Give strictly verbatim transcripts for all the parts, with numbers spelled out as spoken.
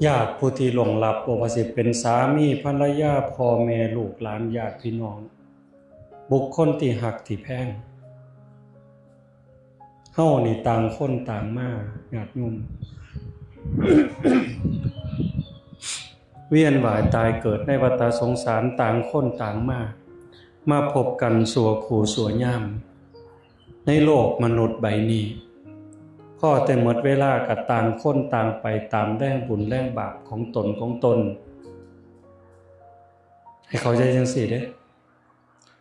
ญาติผู้ที่ล่วงลับ บ่ว่าสิเป็นสามีภรรยา พ่อแม่ลูกหลาน ญาติพี่น้อง บุคคลที่ฮักที่แพง เฮานี่ต่างคนต่างมา ญาติโยม เวียนว่ายตายเกิดในวัฏสงสาร ต่างคนต่างมา มาพบกันชั่วคู่ชั่วยาม ในโลกมนุษย์ใบนี้ พอแต่หมดเวลาก็ต่างคนต่างไปตามแรงบุญแรงบาปของตนของตน ให้เข้าใจจังซี่เด้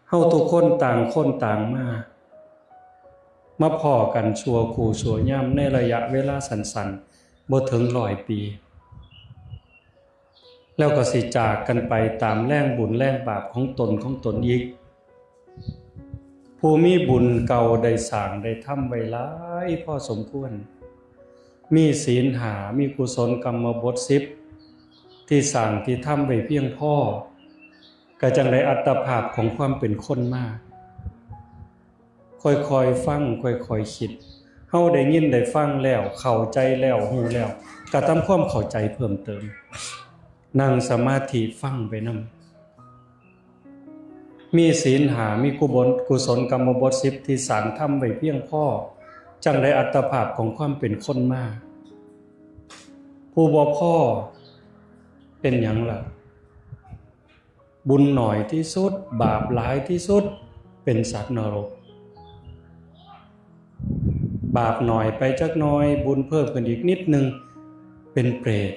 เฮาทุกคนต่างคนต่างมา มาพ้อกันชั่วคู่ชั่วยามในระยะเวลาสั้นๆ บ่ถึงร้อยปี แล้วก็สิจากกันไปตามแรงบุญแรงบาปของตนของตนอีก ผู้มีบุญเก่าได้สร้างได้ทำไว้หลายพอสมควร มีศีลห้า มีกุศลกรรมบทสิบ ที่สร้างที่ทำไว้เพียงพอ ก็จั่งได้อัตภาพของความเป็นคนมา ค่อยๆฟัง ค่อยๆคิด เฮาได้ยินได้ฟังแล้ว เข้าใจแล้ว ฮู้แล้ว ก็ทำความเข้าใจเพิ่มเติม นั่งสมาธิฟังไปนำ มีศีลห้า มีกุบล กุศลกรรมบทสิบ ที่สร้างทำไว้เพียงพอ จั่งได้อัตภาพของความเป็นคนมา ผู้บ่พอเป็นหยังล่ะ บุญน้อยที่สุด บาปหลายที่สุด เป็นสัตว์นรก บาปน้อยไปจักหน่อย บุญเพิ่มขึ้นอีกนิดนึง เป็นเปรต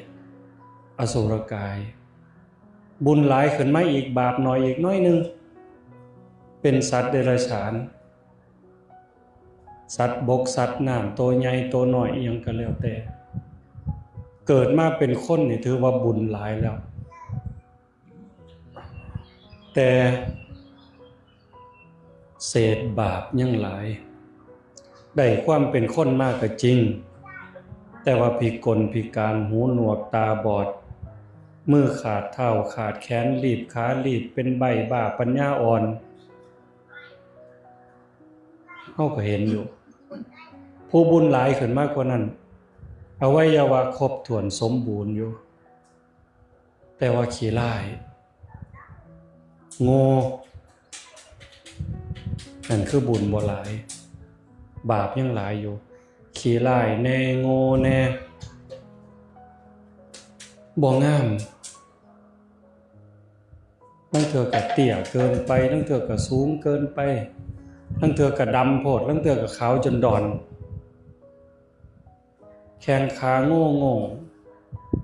อสุรกาย บุญหลายขึ้นมาอีก บาปน้อยอีกน้อยนึง เป็นสัตว์เดรัจฉาน สัตว์บก สัตว์น้ำ ตัวใหญ่ตัวน้อย อิหยังก็แล้วแต่ เกิดมาเป็นคนนี่ถือว่าบุญหลายแล้ว แต่เศษบาปยังหลาย ได้ความเป็นคนมาก็จริง แต่ว่าพิกลพิการ หูหนวกตาบอด มือขาด เท้าขาด แขนลีบ ขาลีบ เป็นใบ้บ้า ปัญญาอ่อน เฮาก็เห็นอยู่ ผู้บุญหลายขึ้นมากกว่านั้น อวัยวะครบถ้วนสมบูรณ์อยู่ แต่ว่าขี้ร้าย โง่ นั่นคือบุญบ่หลาย บาปยังหลายอยู่ ขี้ร้ายแน่ โง่แน่ บ่งาม ลางเทื่อก็เตี้ยเกินไป ลางเทื่อก็สูงเกินไป ลางเทื่อก็ดำโพด ลางเทื่อก็ขาวจนดอน แข้งขาโง่โง่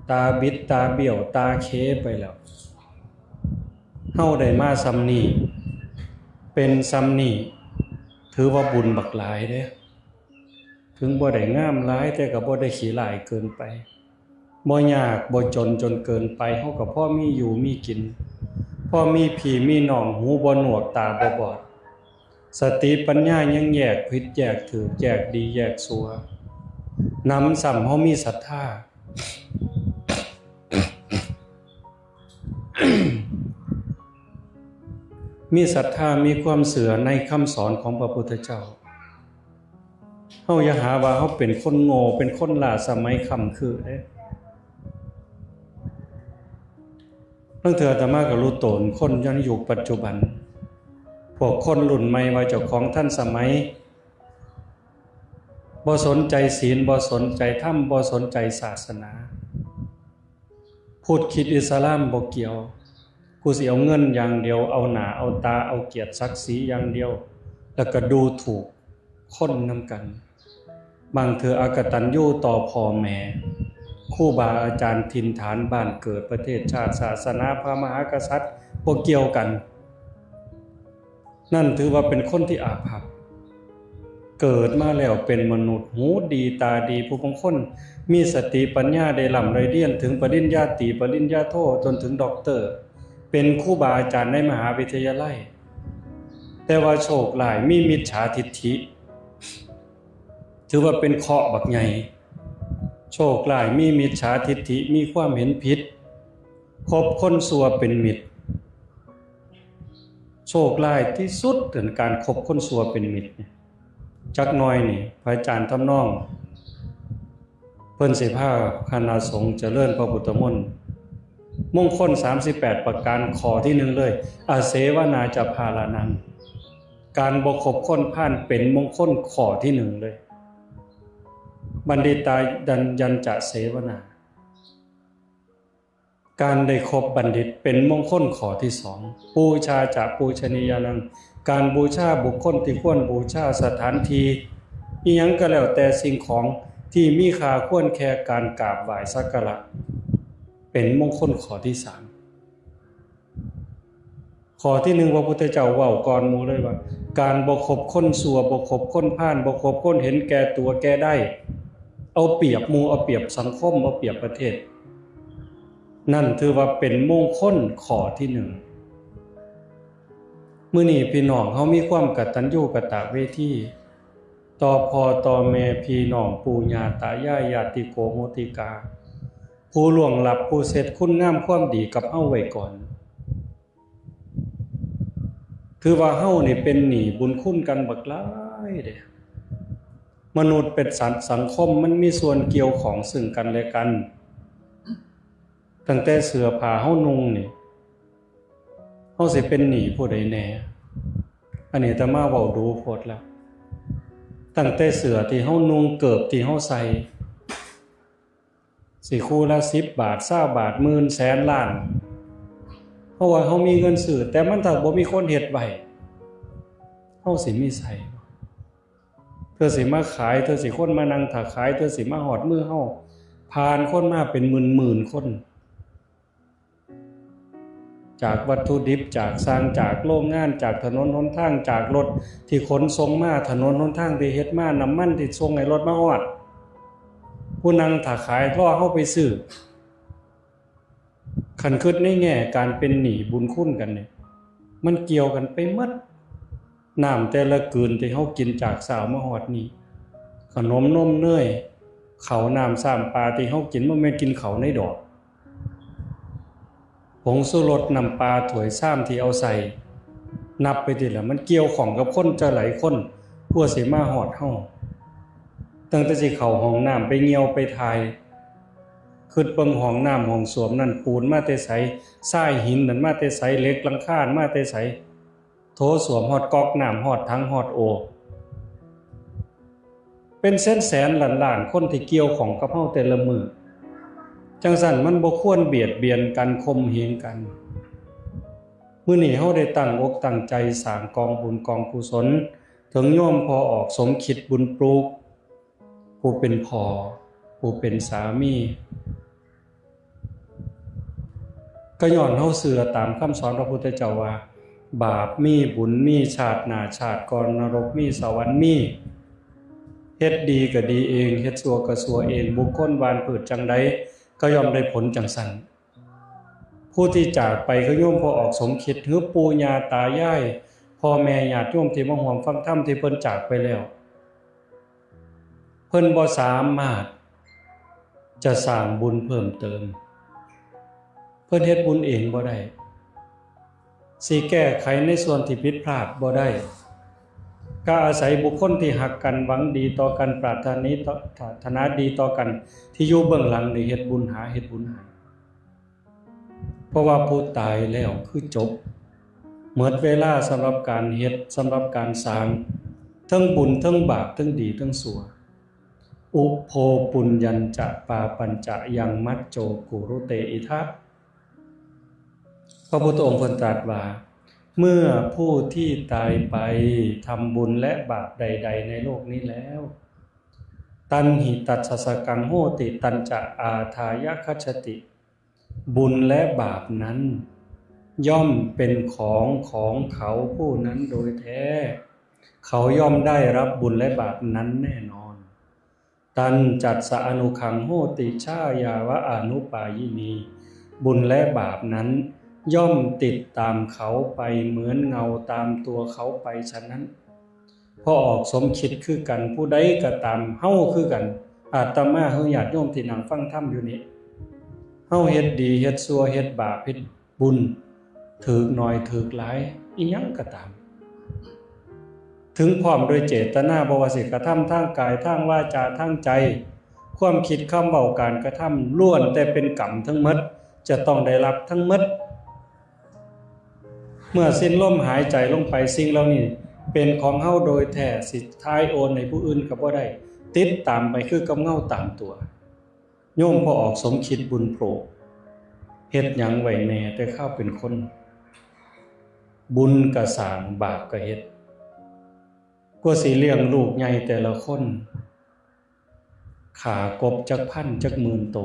ตาบิดตาเบี้ยว ตาเขไปแล้ว เฮาได้มาส่ำนี้ เป็นส่ำนี้ ถือว่าบุญบักหลายเด้ ถึงบ่ได้งามหลาย แต่ก็บ่ได้ขี้ร้ายเกินไป บ่ยากบ่จนจนเกินไป เฮาก็พอมีอยู่มีกิน พอมีพี่มีน้อง หูบ่หนวกตาบ่บอด สติปัญญายังแยกผิดแยกถูก แยกดีแยกชั่ว หนำซ้ำเฮามีศรัทธา มีศรัทธา มีความเชื่อในคำสอนของพระพุทธเจ้า เฮาอย่าหาว่าเฮาเป็นคนโง่ เป็นคนล้าสมัยค่ำคือเด้ ลางเทื่ออาตมาก็รู้ตนคนในยุคปัจจุบัน พวกคนรุ่นใหม่ว่าเจ้าของทันสมัย บ่สนใจศีล บ่สนใจธรรม บ่สนใจศาสนา พุทธคริสต์อิสลามบ่เกี่ยว กูสิเอาเงินอย่างเดียว เอาหน้าเอาตา เอาเกียรติศักดิ์ศรีอย่างเดียว แล้วก็ดูถูกคนนำกัน บางเทื่ออกตัญญูต่อพ่อแม่ ครูบาอาจารย์ ถิ่นฐานบ้านเกิด ประเทศชาติ ศาสนา พระมหากษัตริย์ บ่เกี่ยวกัน นั่นถือว่าเป็นคนที่อาภัพ เกิดมาแล้วเป็นมนุษย์ หูดีตาดี ผู้บางคนมีสติปัญญา ได้ร่ำได้เรียนถึงปริญญาตรี ปริญญาโท จนถึงด็อกเตอร์ เป็นครูบาอาจารย์ในมหาวิทยาลัย แต่ว่าโชคร้ายมีมิจฉาทิฏฐิ ถือว่าเป็นเคราะห์บักใหญ่ โชคร้ายมีมิจฉาทิฏฐิ มีความเห็นผิด คบคนชั่วเป็นมิตร โชคร้ายที่สุดในการคบคนชั่วเป็นมิตรเนี่ย จักหน่อยนี่ พระอาจารย์ทำนอง ไป พิ่นสิพาคณะสงฆ์เจริญพระพุทธมนต์ มงคลสามสิบแปดประการ ข้อที่หนึ่งเลย อเสวนาจะพาลานัง การบ่คบคนพาลเป็นมงคลข้อที่หนึ่งเลย บัณฑิตายันจะเสวนา การได้คบบัณฑิตเป็นมงคลข้อที่สอง ปูชาจะปูชนียานัง การบูชาบุคคลที่ควรบูชา สถานที่อิหยังก็แล้วแต่ สิ่งของที่มีค่าควรแก่การกราบไหว้สักการะ เป็นมงคลข้อที่สาม ข้อที่หนึ่ง พระพุทธเจ้าเว้าก่อนหมู่เลยว่า การบ่คบคนชั่ว บ่คบคนพาล บ่คบคนเห็นแก่ตัวแก่ได้ เอาเปรียบหมู่ เอาเปรียบสังคม เอาเปรียบประเทศ นั่นถือว่าเป็นมงคลข้อที่หนึ่ง มื้อนี้พี่น้องเฮามีความกตัญญูกตเวที ต่อพ่อต่อแม่พี่น้องปู่ย่าตายายญาติโกโหติกา ผู้ล่วงลับผู้เสร็จคุณงามความดีกับเฮาไว้ก่อน ถือว่าเฮานี่เป็นหนี้บุญคุณกันบักหลายเด้ มนุษย์เป็นสัตว์สังคม มันมีส่วนเกี่ยวข้องซึ่งกันและกัน ตั้งแต่เสื้อผ้าเฮานุ่งนี่ เฮาสิเป็นหนี้ผู้ใดแน่ อันนี้อาตมาเว้าดูโพดแล้ว ตั้งแต่เสื้อที่เฮานุ่ง เกิบที่เฮาใส่ สิคู่ละสิบบาท ซาวบาท หมื่น แสน ล้าน เพราะว่าเฮามีเงินซื้อ แต่มันถ้าบ่มีคนเฮ็ดไว้ เฮาสิมีใส่บ่ เธอสิมาขาย เธอสิคนมานั่งถ้าขาย เธอสิมาฮอดมือเฮา ผ่านคนมาเป็นหมื่นๆ คน จากวัตถุดิบ จากช่าง จากโรงงาน จากถนนหนทาง จากรถที่ขนส่งมา ถนนหนทางที่เฮ็ดมา น้ำมันที่ส่งให้รถมาฮอด ผู้นั่งถ้าขายรอเฮาไปซื้อ คันคิดในแง่การเป็นหนี้บุญคุณกันเนี่ย มันเกี่ยวกันไปหมด น้ำแต่ละกืนที่เฮากินจากเช้ามาฮอดนี้ ขนมนมเนย ข้าวน้ำซ้ำปลาที่เฮากิน บ่แม่นกินข้าวในดอก ผงชูรส น้ำปลา ถ้วยชามที่เอาใส่ นับไปทีละ มันเกี่ยวข้องกับคนจักหลายคน กว่าสิมาฮอดเฮา ตั้งแต่สิเข้าห้องน้ำไปเยี่ยวไปถ่าย คิดเบิ่งห้องน้ำห้องส้วมนั่นปูนมาแต่ไส ทรายหินนั่นมาแต่ไส เหล็กหลังคามาแต่ไส โถส้วมฮอดก๊อกน้ำ ฮอดถัง ฮอดโอ่ง เป็นแสนๆ ล้านๆ คนที่เกี่ยวข้องกับเฮาแต่ละมื้อ จั่งซั้นมันบ่ควรเบียดเบียนกัน ข่มเหงกัน มื้อนี้เฮาได้ตั้งอกตั้งใจสร้างกองบุญกองกุศล ถึงโยมพ่อออกสมคิดบุญปลูก ผู้เป็นพ่อ ผู้เป็นสามี ก็ย้อนเฮาเชื่อตามคำสอนพระพุทธเจ้าว่า บาปมีบุญมี ชาติหน้าชาติก่อน นรกมี สวรรค์มี เฮ็ดดีก็ดีเอง เฮ็ดชั่วก็ชั่วเอง บุคคลหว่านพืชจั่งใด ก็ย่อมได้ผลจั่งซั้น ผู้ที่จากไปคือโยมพ่อออกสมคิด หรือปู่ย่าตายาย พ่อแม่ญาติโยมที่มาร่วมฟังธรรมที่เพิ่นจากไปแล้ว เพิ่นบ่สามารถจะสร้างบุญเพิ่มเติม เพิ่นเฮ็ดบุญเองบ่ได้ สิแก้ไขในส่วนที่ผิดพลาดบ่ได้ ก็อาศัยบุคคลที่ฮักกัน หวังดีต่อกัน ปรารถนาดีต่อ ปรารถนาดีต่อกัน ที่อยู่เบื้องหลังนี่เฮ็ดบุญหา เฮ็ดบุญให้ เพราะว่าผู้ตายแล้วคือจบ หมดเวลาสำหรับการเฮ็ด สำหรับการสร้าง ทั้งบุญ ทั้งบาป ทั้งดี ทั้งชั่ว อุโภปุญญัญจะปาปัญจะยังมัจโจกุรุเตอิทะ พระพุทธองค์เพิ่นตรัสว่า เมื่อผู้ที่ตายไปทำบุญและบาปใดๆ ในโลกนี้แล้ว ตันหิตัสสะกังโหติ ตันจะอาทายะคัจฉติ บุญและบาปนั้น ย่อมเป็นของของเขาผู้นั้นโดยแท้ เขาย่อมได้รับบุญและบาปนั้นแน่นอน ตันจัสสะอนุคังโหติ ชายาวะอนุปายินี บุญและบาปนั้นย่อมติดตามเขาไปเหมือนเงาตามตัวเขาไปฉะนั้น พ่อออกสมคิดคือกัน ผู้ใดก็ตาม เฮาคือกัน อาตมา เฮาญาติโยมที่นั่งฟังธรรมอยู่นี่ เฮาเฮ็ดดี เฮ็ดชั่ว เฮ็ดบาป เฮ็ดบุญ ถืกน้อย ถืกหลาย อิหยังก็ตาม ถึงพร้อมโดยเจตนา บ่ว่าสิกระทำทางกาย ทางวาจา ทางใจ ความคิด คำเว้า การกระทำ ล้วนแต่เป็นกรรมทั้งหมด จะต้องได้รับทั้งหมด เมื่อสิ้นลมหายใจลงไป สิ่งเหล่านี้เป็นของเฮาโดยแท้ สิถ่ายโอนให้ผู้อื่นก็บ่ได้ ติดตามไปคือกับเงาตามตัว โยมพ่อออกสมคิดบุญโผล่ เฮ็ดหยังไว้แน่แต่คราวเป็นคน บุญก็สร้าง บาปก็เฮ็ด กว่าสิเลี้ยงลูกใหญ่แต่ละคน ฆ่ากบจักพันจักหมื่นโต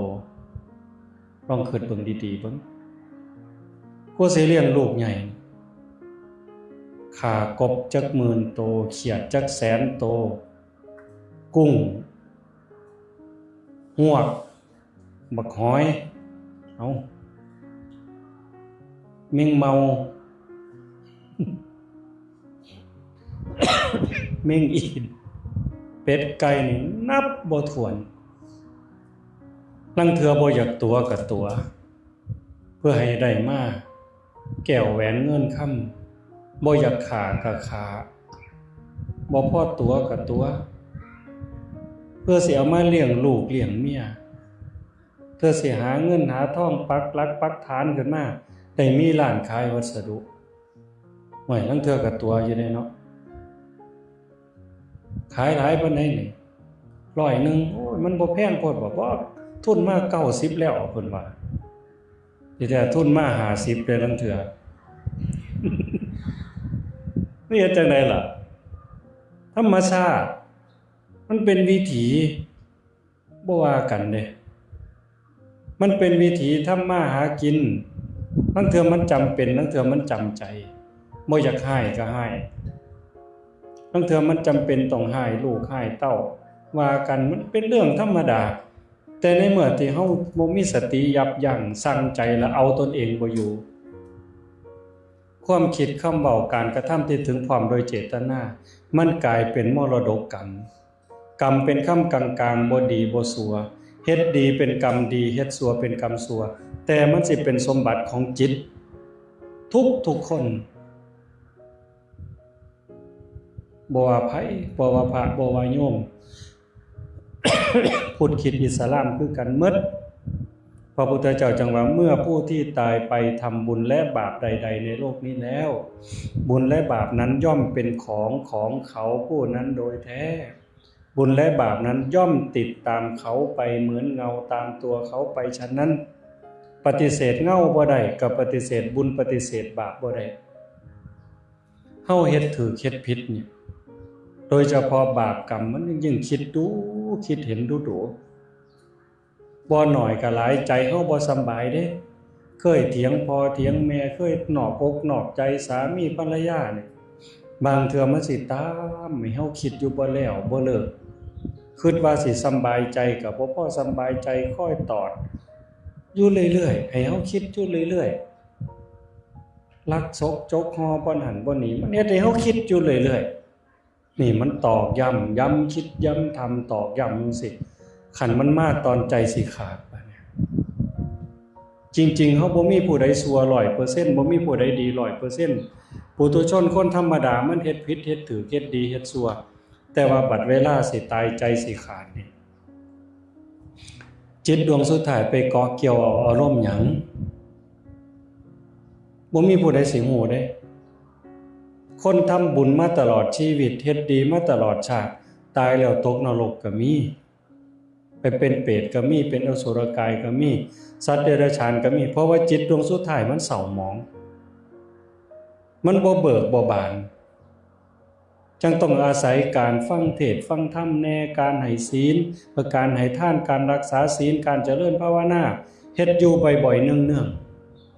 ลองคิดเบิ่งดีๆเบิ่ง กว่าสิเลี้ยงลูกใหญ่ ฆ่ากบจักหมื่นโต เขียดจักแสนโต กุ้ง ฮวก บักหอย เอ้า แมงเม่า แมงอีน เป็ดไก่นี่นับบ่ถ้วน ลางเทื่อบ่อยากตั๋วก็ตั๋ว เพื่อให้ได้มา แก้วแหวนเงินคำ บ่อยากฆ่าก็ฆ่า บ่พอตั๋วก็ตั๋ว เพื่อสิเอามาเลี้ยงลูกเลี้ยงเมีย เพื่อสิหาเงินหาทองปักหลักปักฐานขึ้นมา ได้มีร้านขายวัสดุ โอ้ย ลางเทื่อก็ตั๋วอยู่เด้เนาะ ขายหลายปานใดนี่ ร้อยหนึ่ง โอ้ย มันบ่แพงโพดบ่ บ่ ทุนมาเก้าสิบแล้ว เพิ่นว่า ที่แท้ทุนมาห้าสิบเด้ ลางเทื่อ นี่เฮ็ดจั่งใดล่ะ ธรรมชาติ มันเป็นวิถี บ่ว่ากันเด้ มันเป็นวิถีทำมาหากิน ลางเทื่อมันจำเป็น ลางเทื่อมันจำใจ บ่อยากฮ้ายก็ฮ้าย ลางเทื่อมันจำเป็นต้องฮ้ายลูกฮ้ายเต้า ว่ากัน มันเป็นเรื่องธรรมดา แต่ในเมื่อที่เฮาบ่มีสติยับยั้ง ชั่งใจและเอาตนเองบ่อยู่ ความคิด คำเว้า การกระทำที่ถึงพร้อมโดยเจตนา มันกลายเป็นมรดกกรรม กรรมเป็นคำกลางๆ บ่ดีบ่ชั่ว เฮ็ดดีเป็นกรรมดี เฮ็ดชั่วเป็นกรรมชั่ว แต่มันสิเป็นสมบัติของจิต ทุกๆคน บ่ว่าไผ บ่ว่าพระ บ่ว่าโยม พุทธคริสต์อิสลามคือกันหมด พระพุทธเจ้าจั่งว่า เมื่อผู้ที่ตายไปทำบุญและบาปใดๆ ในโลกนี้แล้ว บุญและบาปนั้นย่อมเป็นของของเขาผู้นั้นโดยแท้ บุญและบาปนั้นย่อมติดตามเขาไปเหมือนเงาตามตัวเขาไป ฉะนั้น ปฏิเสธเงาบ่ได้ ก็ปฏิเสธบุญปฏิเสธบาปบ่ได้ เฮาเฮ็ดถูกเฮ็ดผิดนี่ โดยเฉพาะบาปกรรม มันยิ่งคิดดู คิดเห็นดูดู บ่น้อยก็หลาย ใจเฮาบ่สำบายเด้ เคยเถียงพ่อเถียงแม่ เคยนอกอกนอกใจสามีภรรยานี่ บางเทื่อมันสิตามให้เฮาคิดอยู่บ่แล้วบ่เลิก คิดว่าสิสำบายใจก็บ่พอสำบายใจ คอยตอดอยู่เรื่อยๆ ให้เฮาคิดอยู่เรื่อยๆ ลักซกจกฮอบ่นั่นบ่นี่ มันเฮ็ดให้เฮาคิดอยู่เรื่อยๆ นี่มันตอกย้ำ ย้ำคิดย้ำทำ ตอกย้ำจั่งซี้ คันมันมาตอนใจสิขาดบาดนี้ จริงๆ เฮาบ่มีผู้ใดชั่วร้อยเปอร์เซ็นต์ บ่มีผู้ใดดีร้อยเปอร์เซ็นต์ ปุถุชนคนธรรมดามันเฮ็ดผิดเฮ็ดถูก เฮ็ดดีเฮ็ดชั่ว แต่ว่าบัดเวลาสิตายใจสิขาดนี่ จิตดวงสุดท้ายไปเกาะเกี่ยวเอาอารมณ์หยัง บ่มีผู้ใดสิฮู้เด้ คนทำบุญมาตลอดชีวิต เฮ็ดดีมาตลอดชาติ ตายแล้วตกนรกก็มี ไปเป็นเปรตก็มี เป็นอสุรกายก็มี สัตว์เดรัจฉานก็มี เพราะว่าจิตดวงสุดท้ายมันเศร้าหมอง มันบ่เบิกบ่บาน จั่งต้องอาศัยการฟังเทศน์ฟังธรรมแน่ การให้ศีล การให้ทาน การรักษาศีล การเจริญภาวนา เฮ็ดอยู่บ่อยๆ เนือง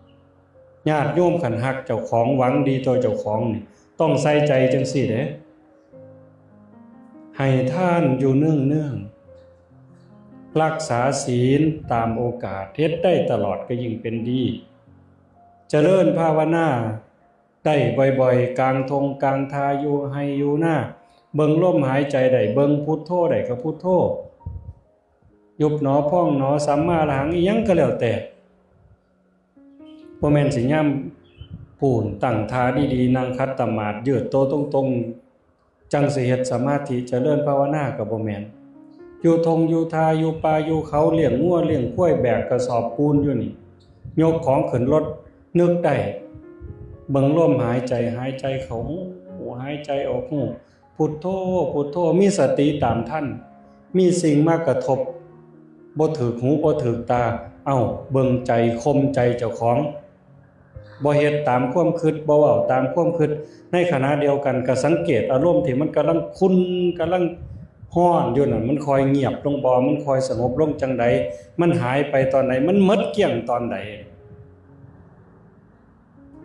ๆ ญาติโยมคันฮักเจ้าของ หวังดีต่อเจ้าของนี่ ต้องใส่ใจจั่งซี้เด้ ให้ทานอยู่เนืองๆ รักษาศีลตามโอกาส เฮ็ดได้ตลอดก็ยิ่งเป็นดี เจริญภาวนาได้บ่อยๆ กลางท่งกลางทา อยู่ไฮ่อยู่นา เบิ่งลมหายใจได้ เบิ่งพุทโธได้ก็พุทโธ ยุบหนอพองหนอ สัมมาอรหัง อิหยังก็แล้วแต่ บ่แม่นสิยามพู้นตั้งท่าดีๆ นั่งขัดสมาธิยืดโตตรงๆ จั่งสิเฮ็ดสมาธิเจริญภาวนาก็บ่แม่น อยู่ทงอยู่ทาอยู่ป่าอยู่เขา เลี้ยงงัวเลี้ยงควาย แบกกระสอบปูนอยู่นี่ ยกของขึ้นรถ นึกได้ เบิ่งลมหายใจ หายใจเข้าฮู้ หายใจออกฮู้ พุทโธ พุทโธ มีสติตามทัน มีสิ่งมากระทบ บ่ถืกหูบ่ถืกตา เอ้า เบิ่งใจ ข่มใจเจ้าของ บ่เฮ็ดตามความคิด บ่เว้าตามความคิด ในขณะเดียวกันก็สังเกตอารมณ์ที่มันกำลังขุ่น กำลังร้อนอยู่นั่น มันค่อยเงียบลงบ่ มันค่อยสงบลงจั่งใด มันหายไปตอนใด มันหมดเกลี้ยงตอนใด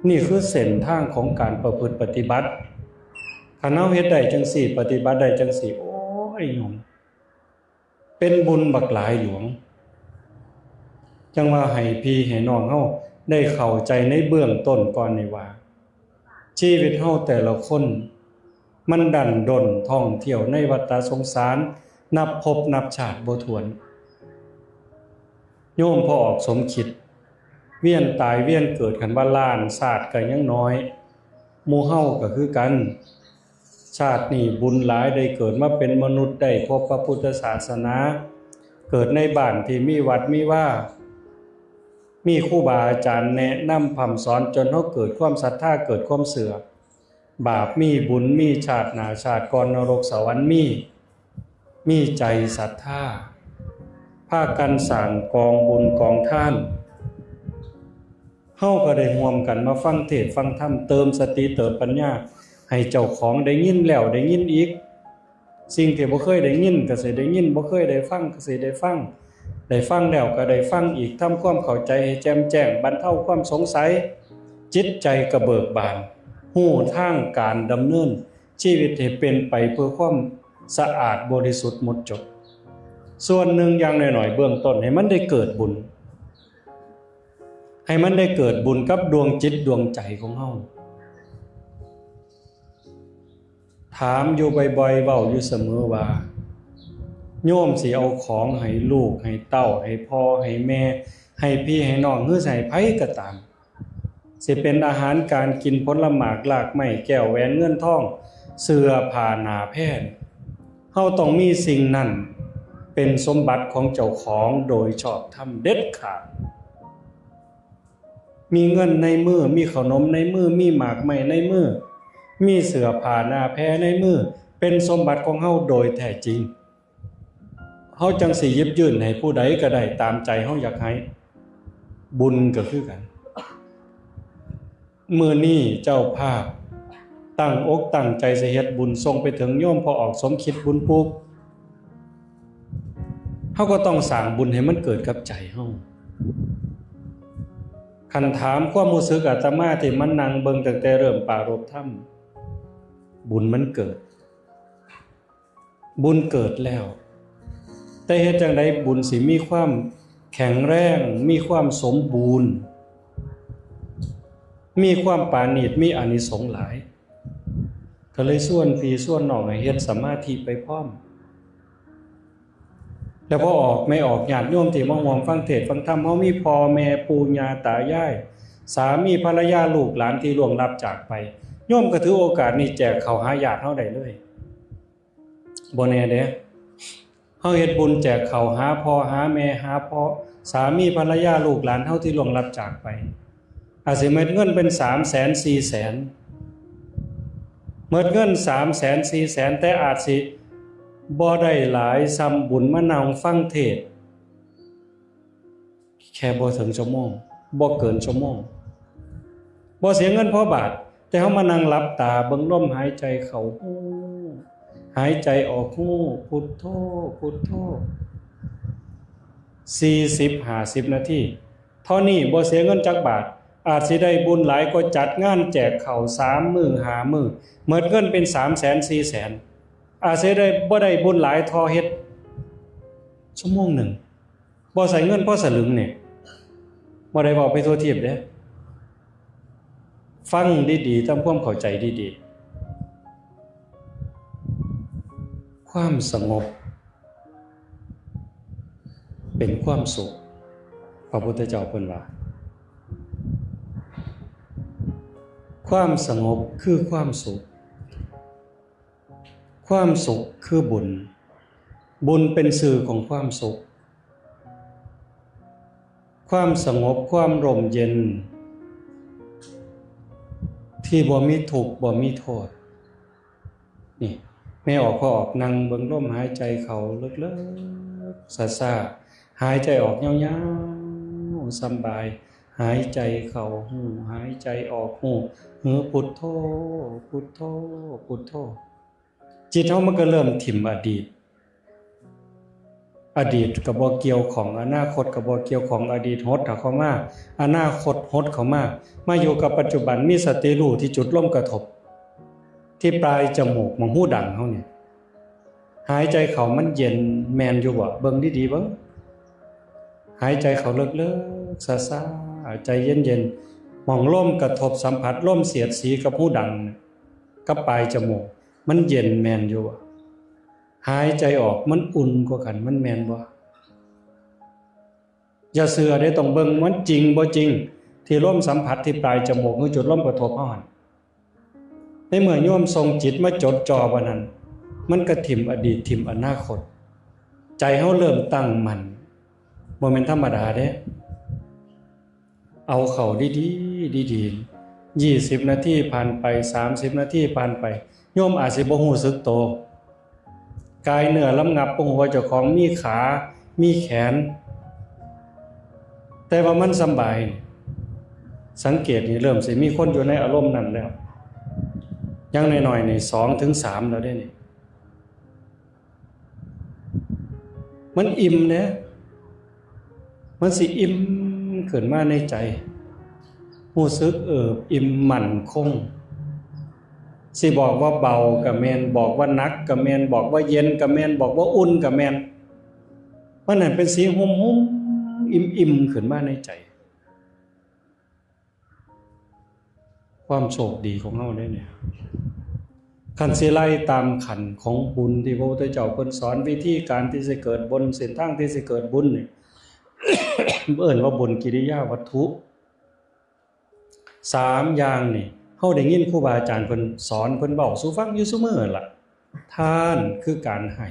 นี่คือเส้นทางของการประพฤติปฏิบัติ คันเฮาเฮ็ดได้จั่งซี้ ปฏิบัติได้จั่งซี้ โอ้ย โยม เป็นบุญบักหลายหลวง จั่งว่าให้พี่ให้น้องเฮาได้เข้าใจในเบื้องต้นก่อนนี่ว่า ชีวิตเฮาแต่ละคน มันดั้นด้นท่องเที่ยวในวัฏสงสาร นับภพนับชาติบ่ถ้วน โยมพ่อออกสมคิด เวียนตายเวียนเกิด คันว่าล้านชาติก็ยังน้อย หมู่เฮาก็คือกัน ชาตินี้บุญหลาย ได้เกิดมาเป็นมนุษย์ ได้พบพระพุทธศาสนา เกิดในบ้านที่มีวัดมีวา มีครูบาอาจารย์แนะนำพร่ำสอน จนเฮาเกิดความศรัทธา เกิดความเชื่อ บาปมี บุญมี ชาติหน้าชาติก่อน นรกสวรรค์มี มีใจศรัทธา พากันสร้างกองบุญกองทาน เฮาก็ได้ร่วมกันมาฟังเทศน์ฟังธรรม เติมสติเติมปัญญา ให้เจ้าของได้ยินแล้วได้ยินอีก สิ่งที่บ่เคยได้ยินก็สิได้ยิน บ่เคยได้ฟังก็สิได้ฟัง ได้ฟังแล้วก็ได้ฟังอีก ทำความเข้าใจให้แจ่มแจ้ง บรรเทาความสงสัย จิตใจก็เบิกบาน ฮู้ทางการดำเนินชีวิตให้เป็นไปเพื่อความสะอาดบริสุทธิ์หมดจด ส่วนหนึ่งอย่างน้อยๆ เบื้องต้นให้มันได้เกิดบุญ ให้มันได้เกิดบุญกับดวงจิตดวงใจของเฮา ถามอยู่บ่อยๆ เว้าอยู่เสมอว่า โยมสิเอาของให้ลูกให้เต้า ให้พ่อให้แม่ ให้พี่ให้น้อง หรือสิให้ไผก็ตาม สิเป็นอาหารการกิน ผลหมากรากไม้ แก้วแหวนเงินทอง เสื้อผ้าหน้าแพร เฮาต้องมีสิ่งนั้นเป็นสมบัติของเจ้าของโดยชอบธรรมเด็ดขาด มีเงินในมือ มีขนมในมือ มีหมากไม้ในมือ มีเสื้อผ้าหน้าแพรในมือ เป็นสมบัติของเฮาโดยแท้จริง เฮาจั่งสิหยิบยื่นให้ผู้ใดก็ได้ตามใจเฮาอยากให้ บุญก็คือกัน มื้อนี้เจ้าภาพตั้งอกตั้งใจสิเฮ็ดบุญส่งไปถึงโยมพ่อออกสมคิดบุญปลูก เฮาก็ต้องสร้างบุญให้มันเกิดกับใจเฮา คันถามความรู้สึกอาตมาที่มานั่งเบิ่งตั้งแต่เริ่มปรารภธรรม บุญมันเกิด บุญเกิดแล้ว แต่เฮ็ดจั่งใดบุญสิมีความแข็งแรง มีความสมบูรณ์ มีความปราณีต มีอานิสงส์หลาย ก็เลยชวนพี่ชวนน้องให้เฮ็ดสมาธิไปพร้อม แล้วพอออก แม่ออก ญาติโยมที่มาร่วมฟังเทศน์ฟังธรรม เฮามีพ่อแม่ปู่ย่าตายาย สามีภรรยาลูกหลานที่ล่วงลับจากไป โยมก็ถือโอกาสนี้แจกข้าวหาญาติเฮาได้เลย บ่แน่เด้ เฮาเฮ็ดบุญแจกข้าวหาพ่อหาแม่ หาพ่อ สามีภรรยาลูกหลานเฮาที่ล่วงลับจากไป อาจสิเม็ดเงินเป็นสามแสน สี่แสน เม็ดเงินสามแสน สี่แสน แต่อาจสิบ่ได้หลายส่ำบุญมานั่งฟังเทศน์ แค่บ่ถึงชั่วโมง บ่เกินชั่วโมง บ่เสียเงินพอบาท แต่เฮามานั่งหลับตาเบิ่งลมหายใจเข้าฮู้ หายใจออกฮู้ พุทโธ พุทโธ สี่สิบ ห้าสิบ นาที เท่านี้บ่เสียเงินจักบาท อาจสิได้บุญหลายกว่าจัดงานแจกข้าวสามมื้อห้ามื้อ เม็ดเงินเป็นสามแสน สี่แสน อาจสิได้ บ่ได้บุญหลายเท่าเฮ็ดชั่วโมงหนึ่ง บ่ใส่เงินพอสลึงนี่ บ่ได้เว้าไปทั่วทีปเด้ ฟังดีๆ ทำความเข้าใจดีๆ ความสงบ เป็นความสุข พระพุทธเจ้าเพิ่นว่า ความสงบคือความสุข ความสุขคือบุญ บุญเป็นสื่อของความสุข ความสงบ ความร่มเย็น ที่บ่มีทุกข์ บ่มีโทษ นี่ แม่ออก พ่อออก นั่งเบิ่งลมหายใจเข้าเลิกๆ ช้าๆ หายใจออกยาวๆ สำบาย หายใจเข้าฮู้ หายใจออกฮู้ หือพุทโธ พุทโธ พุทโธ จิตเฮามันก็เริ่มถิ่มอดีต อดีตก็บ่เกี่ยวข้อง อนาคตก็บ่เกี่ยวข้อง อดีตหดเข้ามา อนาคตหดเข้ามา มาอยู่กับปัจจุบัน มีสติรู้ที่จุดลมกระทบ ที่ปลายจมูก หม่องฮูดังเฮานี่ หายใจเข้ามันเย็นแม่นอยู่บ่ เบิ่งดีๆ เบิ่ง หายใจเข้าเลิกๆ ช้าๆ ใจเย็นๆ หม่องลมกระทบสัมผัส ลมเสียดสีกับฮูดัง กับปลายจมูก มันเย็นแม่นอยู่บ่ หายใจออกมันอุ่นกว่ากัน มันแม่นบ่ อย่าเชื่อเด้ ต้องเบิ่งมันจริงบ่จริง ที่ลมสัมผัสที่ปลายจมูก คือจุดลมกระทบเฮาหั่น ในเมื่อโยมส่งจิตมาจดจ่อบ่นั้น มันก็ถิ่มอดีต ถิ่มอนาคต ใจเฮาเริ่มตั้งมั่น บ่แม่นธรรมดาเด้ เอาเข้าดีๆ ดีๆ ยี่สิบนาทีผ่านไป สามสิบนาทีผ่านไป โยมอาจสิบ่รู้สึกโต กายเนื้อลำงับ บ่ฮู้ว่าเจ้าของมีขา มีแขน แต่ว่ามันสำบาย สังเกตนี่ เริ่มสิมีคนอยู่ในอารมณ์นั้นแล้ว อย่างน้อยๆ นี่ สองถึงสาม แล้วเด้นี่ มันอิ่มเด้ มันสิอิ่มขึ้นมาในใจ รู้สึกเอิบอิ่มมั่นคง สิบอกว่าเบาก็แม่น บอกว่าหนักก็แม่น บอกว่าเย็นก็แม่น บอกว่าอุ่นก็แม่น มันนั่นเป็นสีหุ่มๆ อิ่มๆ ขึ้นมาในใจ ความโชคดีของเฮาเด้เนี่ย คันสิไล่ตามขั้นของบุญที่พระพุทธเจ้าเพิ่นสอน วิธีการที่สิเกิดบุญ เส้นทางที่สิเกิดบุญนี่ เอิ้นว่าบุญกิริยาวัตถุ สามอย่างนี่ เฮาได้ยินครูบาอาจารย์เพิ่นสอน เพิ่นเว้าสู่ฟังอยู่ซุมื้อล่ะ ทานคือการให้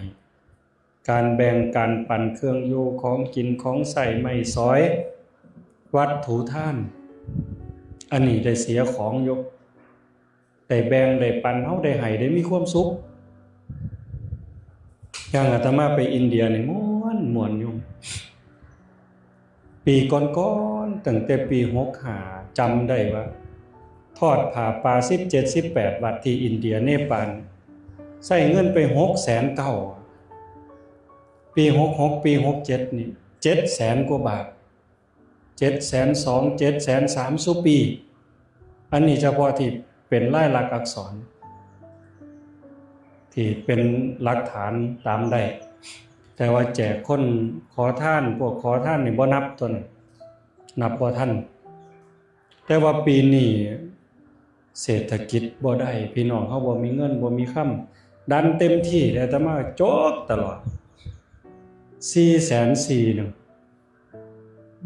การแบ่ง การปันเครื่องอยู่ ของกิน ของใช้ ไม้สอย วัตถุทาน อันนี้ได้เสียของอยู่ ได้แบ่ง ได้ปัน เฮาได้ให้ ได้มีความสุข อย่างอาตมาไปอินเดียนี่ม่วน ม่วนอยู่ ปีก่อนๆ ตั้งแต่ปีหกห้า จำได้ว่า ทอดผ้าป่าสิบเจ็ด สิบแปดวัดที่อินเดีย เนปาล ใช้เงินไปหกแสนเก้า ปีหกหก ปีหกเจ็ดนี่ เจ็ดแสนกว่าบาท เจ็ดแสนสอง เจ็ดแสนสาม ซุปี อันนี้เฉพาะที่เป็นลายลักษณ์อักษร ที่เป็นหลักฐานตามได้ แต่ว่าแจกคนขอทาน พวกขอทานนี่บ่นับ ตัวนั้นนับบ่ทัน แต่ว่าปีนี้เศรษฐกิจบ่ได้ พี่น้องเฮาบ่มีเงิน บ่มีคำ ดันเต็มที่ แต่อาตมาจกตลอด สี่แสนสี่ หนึ่ง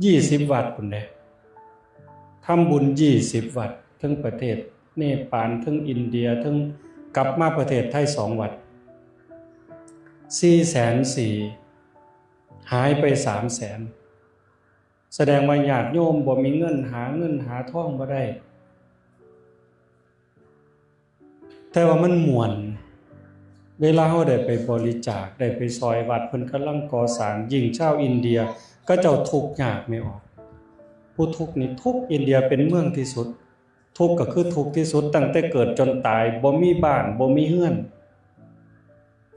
ยี่สิบวัดพุ้นเด้ ทำบุญยี่สิบวัด ทั้งประเทศเนปาล ทั้งอินเดีย ทั้งกลับมาประเทศไทยสองวัด สี่แสนสี่ หายไปสามแสน แสดงว่าญาติโยมบ่มีเงิน หาเงินหาทองบ่ได้ แต่ว่ามันม่วน เวลาเฮาได้ไปบริจาค ได้ไปซอยวัด เพิ่นกำลังก่อสร้าง ยิ่งชาวอินเดีย เขาเจ้าทุกข์ยากไม่ออก ผู้ทุกข์นี่ทุกข์ อินเดียเป็นเมืองที่สุด ทุกข์ก็คือทุกข์ที่สุด ตั้งแต่เกิดจนตาย บ่มีบ้าน บ่มีเฮือน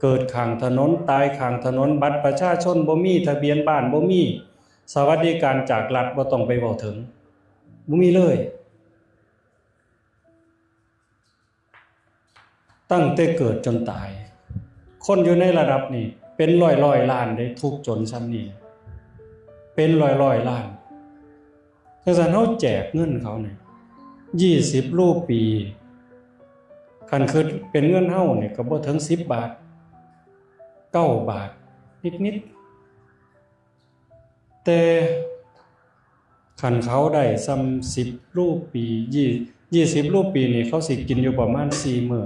เกิดข้างถนน ตายข้างถนน บัตรประชาชนบ่มี ทะเบียนบ้านบ่มี สวัสดิการจากรัฐบ่ต้องไปเว้าถึง บ่มีเลย ตั้งแต่เกิดจนตาย คนอยู่ในระดับนี้เป็นร้อยๆ ล้านเด้ ทุกข์จนส่ำนี้ เป็นร้อยๆ ล้าน จั่งซั้นเฮาแจกเงินเขาเนี่ย ยี่สิบรูปี คันคิดเป็นเงินเฮาเนี่ยก็บ่ถึงสิบบาท เก้าบาท นิดๆ แต่คันเขาได้ส่ำสิบรูปี ยี่ ยี่สิบรูปีนี่เขาสิกินอยู่ประมาณสี่มื้อ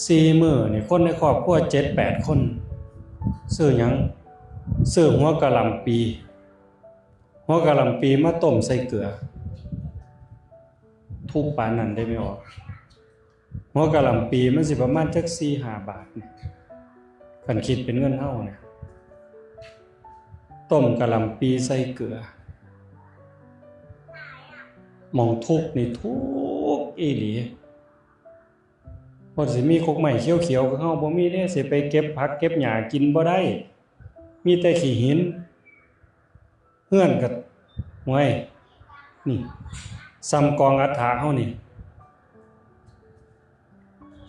สี่มื้อนี่คนในครอบครัวเจ็ดแปดคน ซื้อหยัง ซื้อหัวกะหล่ำปี หัวกะหล่ำปีมาต้มใส่เกลือ ทุกข์ปานนั้นได้ไหมออก หัวกะหล่ำปีมันสิประมาณจักสี่ห้าบาทนี่ คันคิดเป็นเงินเฮาเนี่ย ต้มกะหล่ำปีใส่เกลือ หม่องทุกข์นี่ทุกข์อีหลี บ่สิมีคกไม้เขียวๆ คือเฮาบ่มีเด้ สิไปเก็บผักเก็บหญ้ากินบ่ได้ มีแต่ขี้หิน เฮือนก็ ห้วย นี่ ส่ำกองอัฐาเฮานี่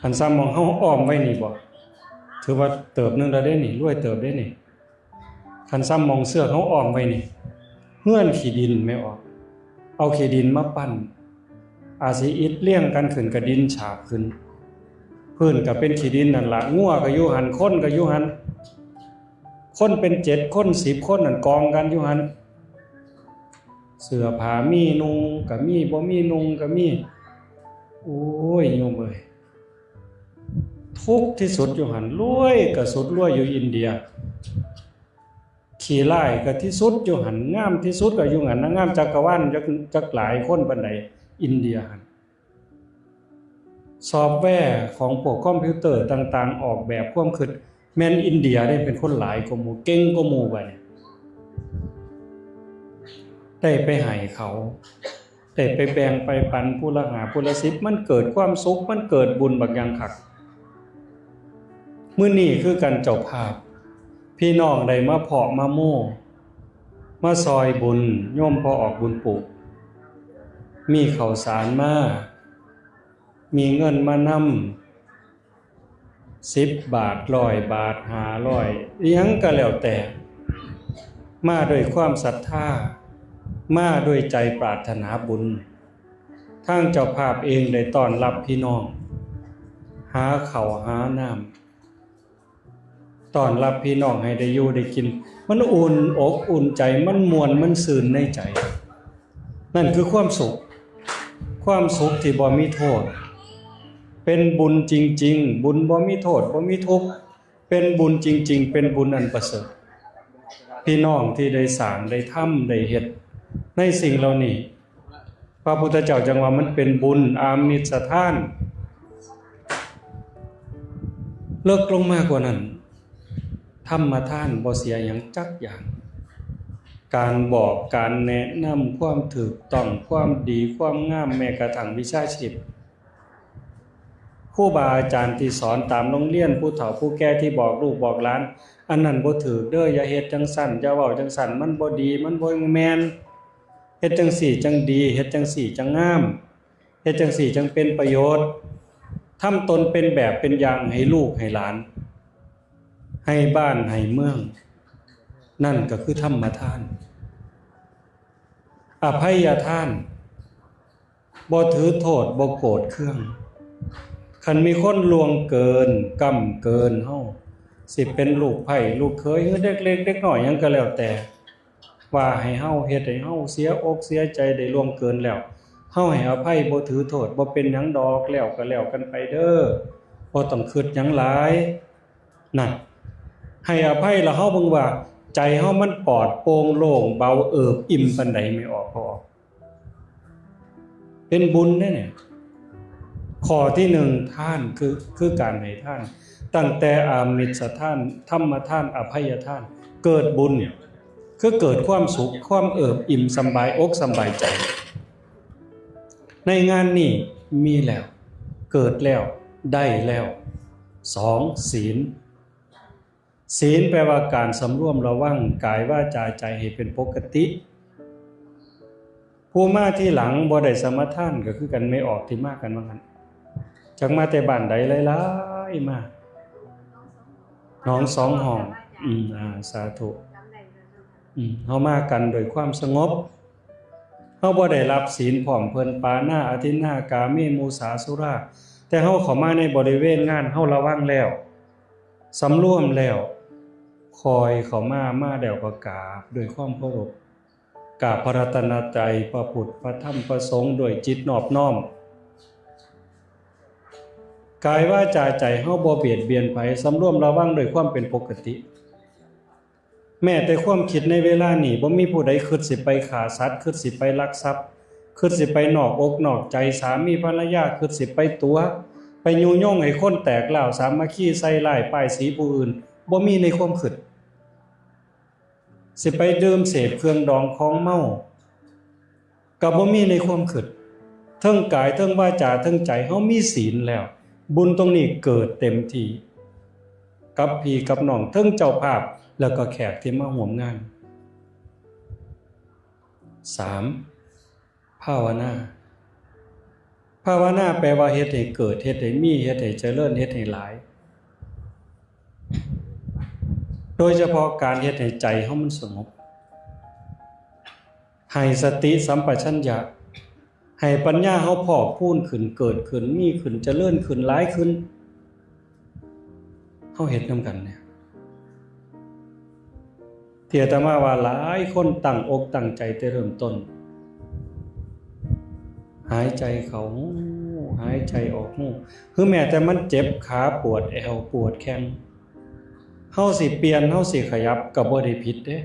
คันส่ำหม่องเฮาอ้อมไว้นี่บ่ ถือว่าเติบหนึ่งแล้วเด้นี่ รวยเติบเด้นี่ คันส่ำหม่องเฮือนเฮาอ้อมไว้นี่ เฮือนขี้ดินแม่ออก เอาขี้ดินมาปั้น อาจสิอิฐเรียงกันขึ้นกะดินฉาบขึ้น พื้นก็เป็นขี้ดินนั่นล่ะ งัวก็อยู่หั่น คนก็อยู่หั่น คนเป็นเจ็ดคน สิบคนนั่นกองกันอยู่หั่น เสื้อผ้ามีนุ่งก็มี บ่มีนุ่งก็มี โอ้ย โยมเอ้ย ทุกข์ที่สุดอยู่หั่น รวยก็สุดรวยอยู่อินเดีย ขี้ร้ายก็ที่สุดอยู่หั่น งามที่สุดก็อยู่หั่น นางงามจักรวาลจัก จักหลายคนปานใด อินเดียหั่น ซอฟต์แวร์ของพวกคอมพิวเตอร์ต่างๆ ออกแบบความคิด แม่นอินเดียได้เป็นคนหลายกว่าหมู่ เก่งกว่าหมู่บัดนี้ ได้ไปให้เขา ได้ไปแบ่งไปปันผู้ละห้า ผู้ละสิบ มันเกิดความสุข มันเกิดบุญบักอย่างคัก มื้อนี้คือกันเจ้าภาพ พี่น้องได้มาเพาะมาโม่ มาซอยบุญ โยมพ่อออกบุญปลูก มีข้าวสารมา มีเงินมานำ สิบบาท ร้อยบาท ห้าร้อย อิหยังก็แล้วแต่ มาด้วยความศรัทธา มาด้วยใจปรารถนาบุญ ทางเจ้าภาพเองได้ต้อนรับพี่น้อง หาข้าวหาน้ำ ต้อนรับพี่น้องให้ได้อยู่ได้กิน มันอุ่นอกอุ่นใจ มันม่วน มันซื่นในใจ นั่นคือความสุข ความสุขที่บ่มีโทษ เป็นบุญจริงๆ บุญบ่มีโทษ บ่มีทุกข์ เป็นบุญจริงๆ เป็นบุญอันประเสริฐ พี่น้องที่ได้สร้าง ได้ทำ ได้เฮ็ด ในสิ่งเหล่านี้ พระพุทธเจ้าจังว่ามันเป็นบุญอามิสทาน เลิกลงมากกว่านั้น ธรรมทานบ่เสียหยังจักอย่าง การบอก การแนะนำ ความถูกต้อง ความดี ความงาม แม้กระทั่งวิชาชีพ ครูบาอาจารย์ที่สอนตามโรงเรียน ผู้เฒ่าผู้แก่ที่บอกลูกบอกหลาน อันนั้นบ่ถูกเด้อ อย่าเฮ็ดจังซั่น อย่าเว้าจังซั่น มันบ่ดี มันบ่แม่น เฮ็ดจังซี่จังดี เฮ็ดจังซี่จังงาม เฮ็ดจังซี่จังเป็นประโยชน์ ทำตนเป็นแบบเป็นอย่างให้ลูกให้หลาน ให้บ้านให้เมือง นั่นก็คือธรรมทาน อภัยทาน บ่ถือโทษ บ่โกรธเคือง คันมีคนล่วงเกิน ก้ำเกินเฮา สิเป็นลูกไพร่ลูกเขย หรือเด็กเล็กเด็กน้อยหยังก็แล้วแต่ ว่าให้เฮา เฮ็ดให้เฮาเสียอกเสียใจ ได้ล่วงเกินแล้ว เฮาให้อภัย บ่ถือโทษ บ่เป็นหยังดอก แล้วก็แล้วกันไปเด้อ บ่ต้องคิดหยังหลาย นั่น ให้อภัยแล้วเฮาเบิ่งว่า ใจเฮามันปลอดโปร่งโล่งเบาเอิบอิ่มปานใด ไม่ออก พอออก เป็นบุญเด้เนี่ย ข้อที่หนึ่ง ทานคือ คือการให้ทาน ตั้งแต่อามิสทาน ธรรมทาน อภัยทาน เกิดบุญเนี่ย คือเกิดความสุข ความเอิบอิ่ม สำบายอกสำบายใจ ในงานนี้มีแล้ว เกิดแล้ว ได้แล้ว สอง ศีล ศีลแปลว่าการสำรวมระวังกายวาจาใจให้เป็นปกติ ผู้มาทีหลังบ่ได้สมาทานก็คือกัน ไม่ออกที่มากันว่างั้น จักมาแต่บ้านใดหลายๆ มา หนองสองห้อง อืม อ่า สาธุ อืม เฮามากันโดยความสงบ เฮาบ่ได้รับศีลพร้อมเพิ่น ปาณา อทินนา กาเม มุสา สุรา แต่เฮาเข้ามาในบริเวณงาน เฮาระวังแล้ว สำรวมแล้ว คอยเข้ามา มาแล้วก็กราบด้วยความเคารพ กราบพระรัตนตรัย พระพุทธ พระธรรม พระสงฆ์ ด้วยจิตนอบน้อม กายวาจาใจเฮาบ่เบียดเบียนไผ สำรวมระวังด้วยความเป็นปกติ แม้แต่ความคิดในเวลานี้ บ่มีผู้ใดคิดสิไปฆ่าสัตว์ คิดสิไปลักทรัพย์ คิดสิไปนอกอกนอกใจสามีภรรยา คิดสิไปตั๋ว ไปยุยงให้คนแตกร้าว สามัคคีใส่ร้ายป้ายสีผู้อื่น บ่มีในความคิด สิไปดื่มเสพเครื่องดองของเมา ก็บ่มีในความคิด เทิงกาย เทิงวาจา เทิงใจ เฮามีศีลแล้ว บุญตรงนี้เกิดเต็มที่ กับพี่กับน้อง เทิงเจ้าภาพ แล้วก็แขกที่มาร่วมงาน สาม ภาวนา ภาวนาแปลว่าเฮ็ดให้เกิด เฮ็ดให้มี เฮ็ดให้เจริญ เฮ็ดให้หลาย โดยเฉพาะการเฮ็ดให้ใจเฮามันสงบ ให้สติสัมปชัญญะ ให้ปัญญาเฮาพอกพูนขึ้น เกิดขึ้น มีขึ้น เจริญขึ้น หลายขึ้น เฮาเฮ็ดนำกันเนี่ย ที่อาตมาว่าหลายคนตั้งอกตั้งใจแต่เริ่มต้น หายใจเข้าฮู้ หายใจออกฮู้ คือแม้แต่มันเจ็บขา ปวดแอว ปวดแข้ง เฮาสิเปลี่ยน เฮาสิขยับ ก็บ่ได้ผิดเด้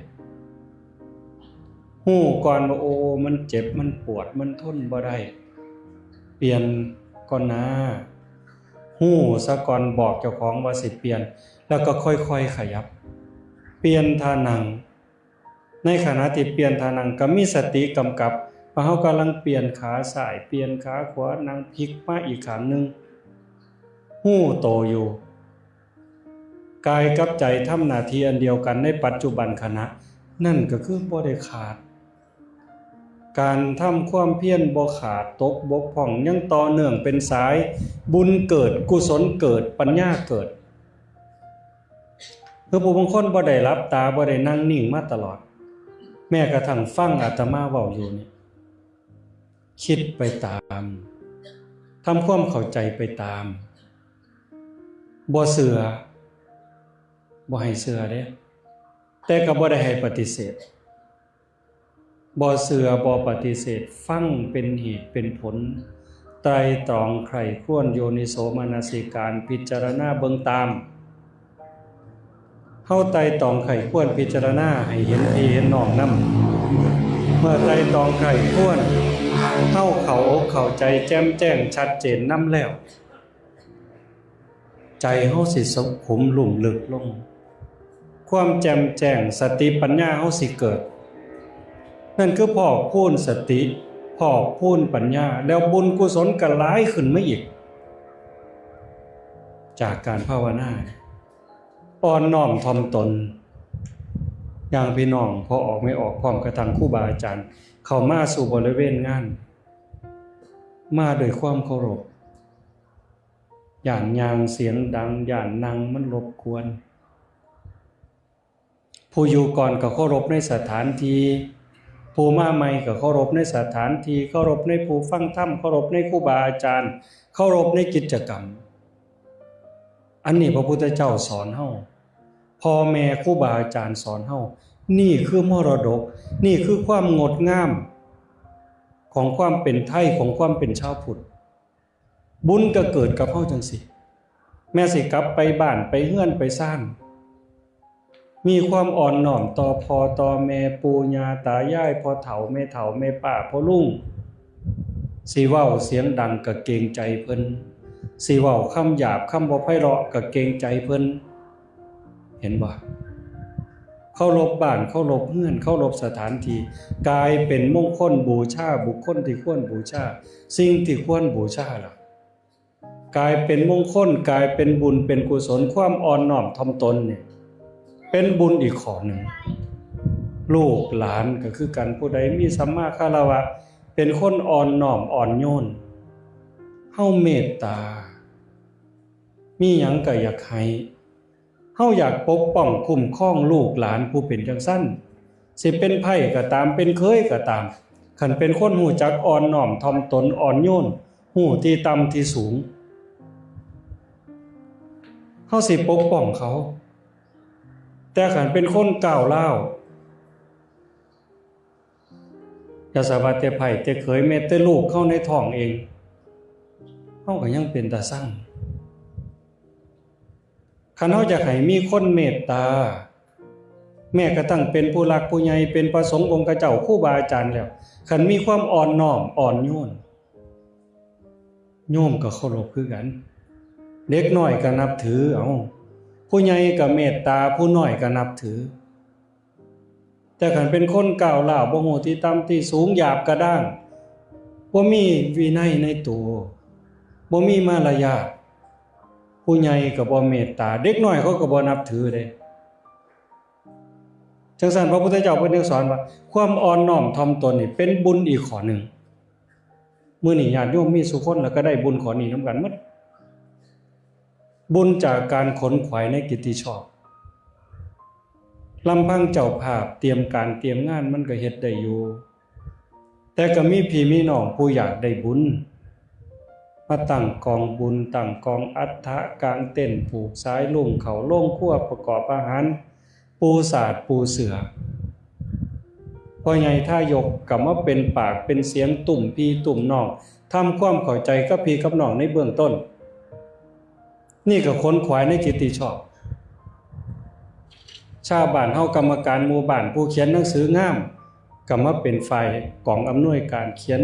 ฮู้ก่อนว่า โอ้ มันเจ็บ มันปวด มันทนบ่ได้ เปลี่ยนก่อนนะ ฮู้ซะก่อน บอกเจ้าของว่าสิเปลี่ยน แล้วก็ค่อยๆขยับ เปลี่ยนท่านั่ง ในขณะที่เปลี่ยนท่านั่งก็มีสติกำกับ ว่าเฮากำลังเปลี่ยนขาซ้าย เปลี่ยนขาขวา นั่งพลิกมาอีกข้างหนึ่ง ฮู้โตอยู่ กายกับใจทำหน้าที่อันเดียวกันในปัจจุบันขณะ นั่นก็คือบ่ได้ขาด การทำความเพียรบ่ขาด ตกบกพร่อง ยังต่อเนื่องเป็นสาย บุญเกิด กุศลเกิด ปัญญาเกิด คือผู้บางคนบ่ได้หลับตา บ่ได้นั่งนิ่งมาตลอด แม้กระทั่งฟังอาตมาเว้าอยู่นี่ คิดไปตาม ทำความเข้าใจไปตาม บ่เชื่อ บ่ให้เชื่อเด้ แต่ก็บ่ได้ให้ปฏิเสธ บ่เชื่อ บ่ปฏิเสธ ฟังเป็นเหตุเป็นผล ไตร่ตรองใคร่ครวญ โยนิโสมนสิการ พิจารณาเบิ่งตาม เฮาไตร่ตรองใคร่ครวญ พิจารณาให้เห็นพี่เห็นน้องนำ เมื่อไตร่ตรองใคร่ครวญ เฮาเข้าอกเข้าใจแจ่มแจ้งชัดเจนนำแล้ว ใจเฮาสิสุขุมลุ่มลึกลง ความแจ่มแจ้ง สติปัญญาเฮาสิเกิด นั่นคือพอกพูนสติ พอกพูนปัญญา แล้วบุญกุศลก็หลายขึ้นมาอีก จากการภาวนา อ่อนน้อมถ่อมตน อย่างพี่น้องพ่อออกแม่ออก พร้อมกระทั่งครูบาอาจารย์ เข้ามาสู่บริเวณงาน มาด้วยความเคารพ ย้านย่างเสียงดัง ย้านนั่งมันรบกวน ผู้อยู่ก่อนก็เคารพในสถานที่ ผู้มาใหม่ก็เคารพในสถานที่ เคารพในผู้ฟังธรรม เคารพในครูบาอาจารย์ เคารพในกิจกรรม อันนี้พระพุทธเจ้าสอนเฮา พ่อแม่ครูบาอาจารย์สอนเฮา นี่คือมรดก นี่คือความงดงาม ของความเป็นไทย ของความเป็นชาวพุทธ บุญก็เกิดกับเฮาจังซี่ แม้สิกลับไปบ้านไปเฮือนไปซาน มีความอ่อนน้อมต่อพ่อต่อแม่ ปู่ย่าตายาย พ่อเฒ่าแม่เฒ่า แม่ป้าพ่อลุง สิเว้าเสียงดังก็เกรงใจเพิ่น สิเว้าคำหยาบคำบ่ไพเราะก็เกรงใจเพิ่น เห็นบ่ เคารพบ้าน เคารพเฮือน เคารพสถานที่ กลายเป็นมงคลบูชา บุคคลที่ควรบูชา สิ่งที่ควรบูชาล่ะ กลายเป็นมงคล กลายเป็นบุญ เป็นกุศล ความอ่อนน้อมถ่อมตนเนี่ย เป็นบุญอีกข้อหนึ่ง ลูกหลานก็คือกัน ผู้ใดมีสัมมาคารวะ เป็นคนอ่อนน้อมอ่อนโยน เฮาเมตตา มีหยังก็อยากให้ เฮาอยากปกป้องคุ้มครองลูกหลานผู้เป็นจั่งซั้น สิเป็นไพร่ก็ตาม เป็นเขยก็ตาม คันเป็นคนฮู้จักอ่อนน้อมถ่อมตน อ่อนโยน ฮู้ที่ต่ำที่สูง เฮาสิปกป้องเขา แต่คันเป็นคนก้าวร้าว อย่าสาว่าแต่ไพร่แต่เขย แม้แต่ลูกเฮาในท้องเอง เฮาก็ยังเป็นตาซัง คันเฮาอยากให้มีคนเมตตา แม้กระทั่งเป็นผู้หลักผู้ใหญ่ เป็นพระสงฆ์องค์เจ้า ครูบาอาจารย์แล้ว คันมีความอ่อนน้อมอ่อนโยน โยมก็เคารพคือกัน เด็กน้อยก็นับถือ เอ้า ผู้ใหญ่ก็เมตตา ผู้น้อยก็นับถือ แต่คันเป็นคนก้าวร้าว บ่ฮู้ที่ต่ำที่สูง หยาบกระด้าง บ่มีวินัยในตัว บ่มีมารยาท ผู้ใหญ่ก็บ่เมตตา เด็กน้อยเขาก็บ่นับถือเด้ จังซั่นพระพุทธเจ้าเพิ่นยังสอนว่า ความอ่อนน้อมถ่อมตนนี่เป็นบุญอีกข้อหนึ่ง มื้อนี้ญาติโยมมีสุคนแล้วก็ได้บุญข้อนี้นำกันหมด บุญจากการขนขวายในกิตติชอบ ลำพังเจ้าภาพเตรียมการเตรียมงานมันก็เฮ็ดได้อยู่ แต่ก็มีพี่มีน้องผู้อยากได้บุญ มาตั้งกองบุญ ตั้งกองอัฐะ กางเต็นท์ ผูกสายลุง เข้าโรงครัว ประกอบอาหาร ปูสาดปูเสื่อ พ่อใหญ่ทายกก็มาเป็นปากเป็นเสียงตุ้มพี่ตุ้มน้อง ทำความเข้าใจกับพี่กับน้องในเบื้องต้น นี่ก็ขนขวายในกิตติชอบ ชาวบ้านเฮากรรมการหมู่บ้าน ผู้เขียนหนังสืองาม ก็มาเป็นฝ่ายกองอำนวยการ เขียน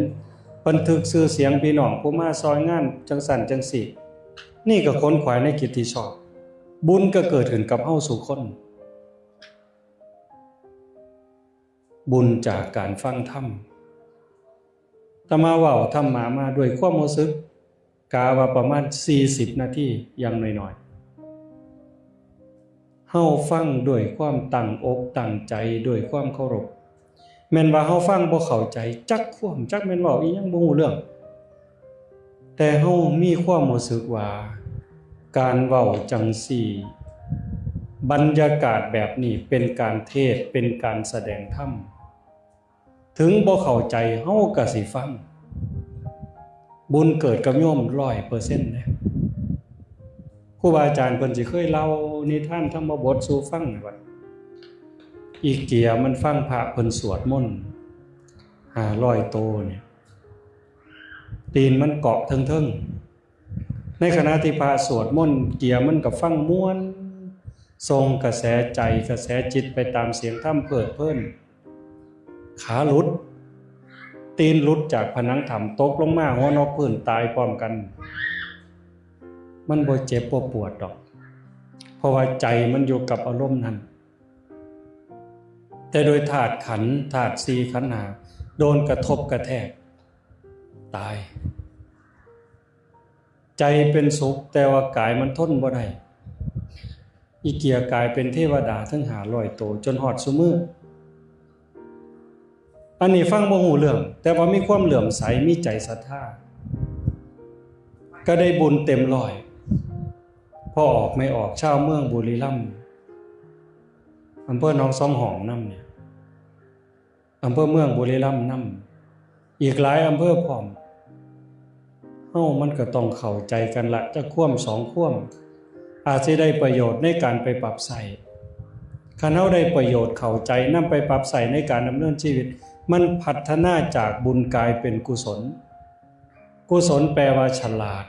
บันทึกชื่อเสียงพี่น้องผู้มาซอยงานจังซั่นจังซี่ นี่ก็ขนขวายในกิตติชอบ บุญก็เกิดขึ้นกับเฮาสู่คน บุญจากการฟังธรรม อาตมาเว้าธรรมะมาด้วยความรู้สึก กะว่าประมาณสี่สิบนาทีอย่างน้อยๆ เฮาฟังด้วยความตั้งอกตั้งใจ ด้วยความเคารพ แม่นว่าเฮาฟังบ่เข้าใจจักความ จักแม่นเว้าอีหยังบ่ฮู้เรื่อง แต่เฮามีความรู้สึกว่า การเว้าจังซี่ บรรยากาศแบบนี้เป็นการเทศน์ เป็นการแสดงธรรม ถึงบ่เข้าใจเฮาก็สิฟัง บุญเกิดกับโยมร้อยเปอร์เซ็นต์เด้ ครูบาอาจารย์เพิ่นสิเคยเล่านิทานธรรมบทสู่ฟังว่า อีเกียมันฟังพระเพิ่นสวดมนต์ห้าร้อยโตเนี่ย ตีนมันเกาะเทิงๆ ในขณะที่พระสวดมนต์ เกียมันก็ฟังม่วน ส่งกระแสใจ กระแสจิตไปตามเสียงธรรมเพลิดเพลิน ขาหลุด ตีนหลุดจากผนังถ้ำ ตกลงมาหัวนอกพื้น ตายพร้อมกัน มันบ่เจ็บบ่ปวดดอก เพราะว่าใจมันอยู่กับอารมณ์นั้น แต่โดยธาตุขันธ์ ธาตุสี่ขันธ์ห้า โดนกระทบกระแทก ตาย ใจเป็นสุข แต่ว่ากายมันทนบ่ได้ อีเกียกลายเป็นเทวดาทั้งห้าร้อยโต จนฮอดซุมื้อ อันนี้ฟังบ่ฮู้เรื่อง แต่ว่ามีความเลื่อมใส มีใจศรัทธา ก็ได้บุญเต็มร้อย พ่อออกแม่ออก ชาวเมืองบุรีรัมย์ อำเภอหนองสองห้องนำเนี่ย อำเภอเมืองบุรีรัมย์นำ อีกหลายอำเภอพร้อม เฮามันก็ต้องเข้าใจกันละ จักความสองความ อาจสิได้ประโยชน์ในการไปปรับใช้ คันเฮาได้ประโยชน์เข้าใจ นำไปปรับใช้ในการดำเนินชีวิต มันพัฒนาจากบุญกลายเป็นกุศล กุศลแปลว่าฉลาด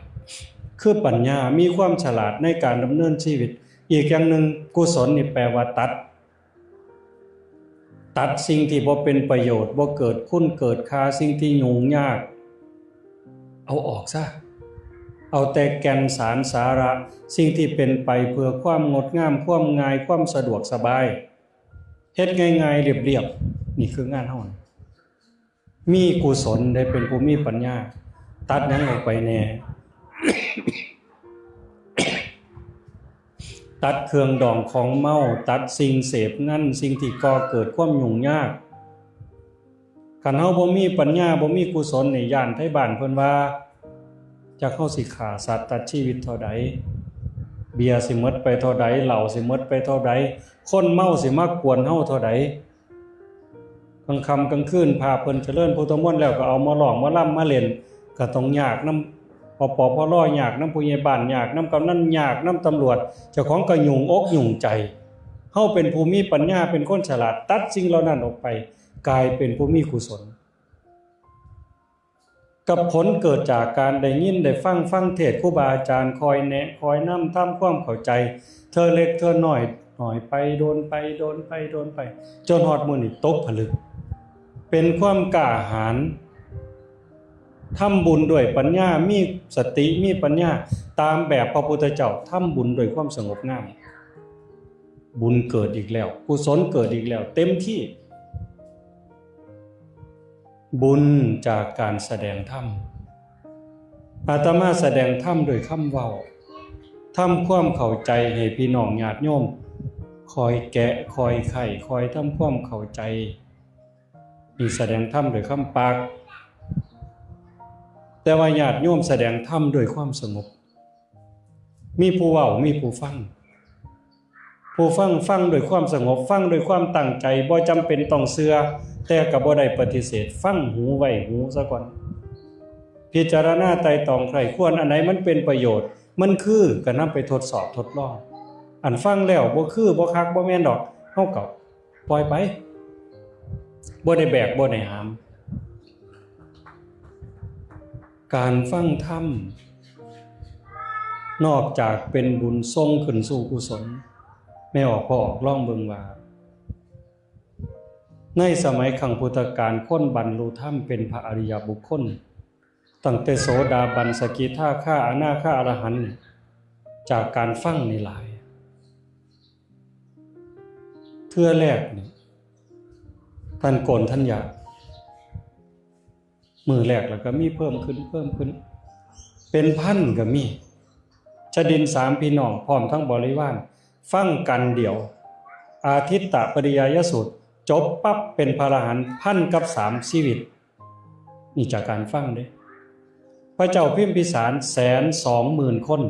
คือปัญญา มีความฉลาดในการดำเนินชีวิต อีกอย่างหนึ่ง กุศลนี่แปลว่าตัด ตัดสิ่งที่บ่เป็นประโยชน์ บ่เกิดคุณเกิดค่า สิ่งที่ยุ่งยาก เอาออกซะ เอาแต่แก่นสารสาระ สิ่งที่เป็นไปเพื่อความงดงาม ความง่าย ความสะดวกสบาย เฮ็ดง่ายๆ เรียบๆ นี่คืองานเฮานะ มีกุศล ได้เป็นผู้มีปัญญา ตัดหยังออกไปแน่ ตัดเครื่องดองของเมา ตัดสิ่งเสพนั้น สิ่งที่ก่อเกิดความยุ่งยาก คันเฮาบ่มีปัญญา บ่มีกุศลนี่ ย้านไทบ้านเพิ่นว่า จักเฮาสิฆ่าสัตว์ตัดชีวิตเท่าใด เบียร์สิหมดไปเท่าใด เหล้าสิหมดไปเท่าใด คนเมาสิมากวนเฮาเท่าใด กลางค่ำกลางคืน พระเพิ่นเจริญพุทธมนต์แล้ว ก็เอามาร้องมาลำมาเล่น ก็ต้องยากนำ ปปพล ยากนำผู้ใหญ่บ้าน ยากนำกำนัน ยากนำตำรวจ เจ้าของก็ยุ่งอกยุ่งใจ เฮาเป็นผู้มีปัญญา เป็นคนฉลาด ตัดสิ่งเหล่านั้นออกไป กลายเป็นผู้มีกุศล กับผลเกิดจากการได้ยินได้ฟัง ฟังเทศน์ครูบาอาจารย์คอยแนะคอยนำ ทำความเข้าใจ เทื่อเล็กเทื่อน้อย น้อยไปโดนไป โดนไปโดนไป จนฮอดมื้อนี้ตกผลึก เป็นความกล้าหาญ ทำบุญด้วยปัญญา มีสติมีปัญญา ตามแบบพระพุทธเจ้า ทำบุญด้วยความสงบง่าย บุญเกิดอีกแล้ว กุศลเกิดอีกแล้ว เต็มที่ บุญจากการแสดงธรรม อาตมาแสดงธรรมด้วยคำเว้า ทำความเข้าใจให้พี่น้องญาติโยม คอยแกะ คอยไข คอยทำความเข้าใจ นี่แสดงธรรมด้วยคำปาก แต่ว่าญาติโยมแสดงธรรมด้วยความสงบ มีผู้เว้า มีผู้ฟัง ผู้ฟังฟังด้วยความสงบ ฟังด้วยความตั้งใจ บ่จำเป็นต้องเชื่อ แต่ก็บ่ได้ปฏิเสธ ฟังหูไว้หูซะก่อน พิจารณาไตร่ตรองใคร่ครวญ อันไหนมันเป็นประโยชน์ มันคือก็นำไปทดสอบทดลอง อันฟังแล้วบ่คือ บ่คัก บ่แม่นดอก เฮาก็ปล่อยไป บ่ได้แบก บ่ได้หาม การฟังธรรม นอกจากเป็นบุญส่งขึ้นสู่กุศล แม่ออก พ่อออก ลองเบิ่งว่า ในสมัยครั้งพุทธกาล คนบรรลุธรรมเป็นพระอริยบุคคล ตั้งแต่โสดาบัน สกิทาคา อนาคา อรหันต์เนี่ย จากการฟังนี่หลาย เทื่อแรกนี่ ท่านโกณฑัญญะ มื้อแรกแล้วก็มีเพิ่มขึ้น เพิ่มขึ้น เป็นพันก็มี ชดินสามพี่น้องพร้อมทั้งบริวาร ฟังกันเดียว อาทิตตปริยายสูตร จบปั๊บเป็นพระอรหันต์ พันกับสามชีวิต นี่จากการฟังเด้ พระเจ้าพิมพิสาร แสนสองหมื่นคน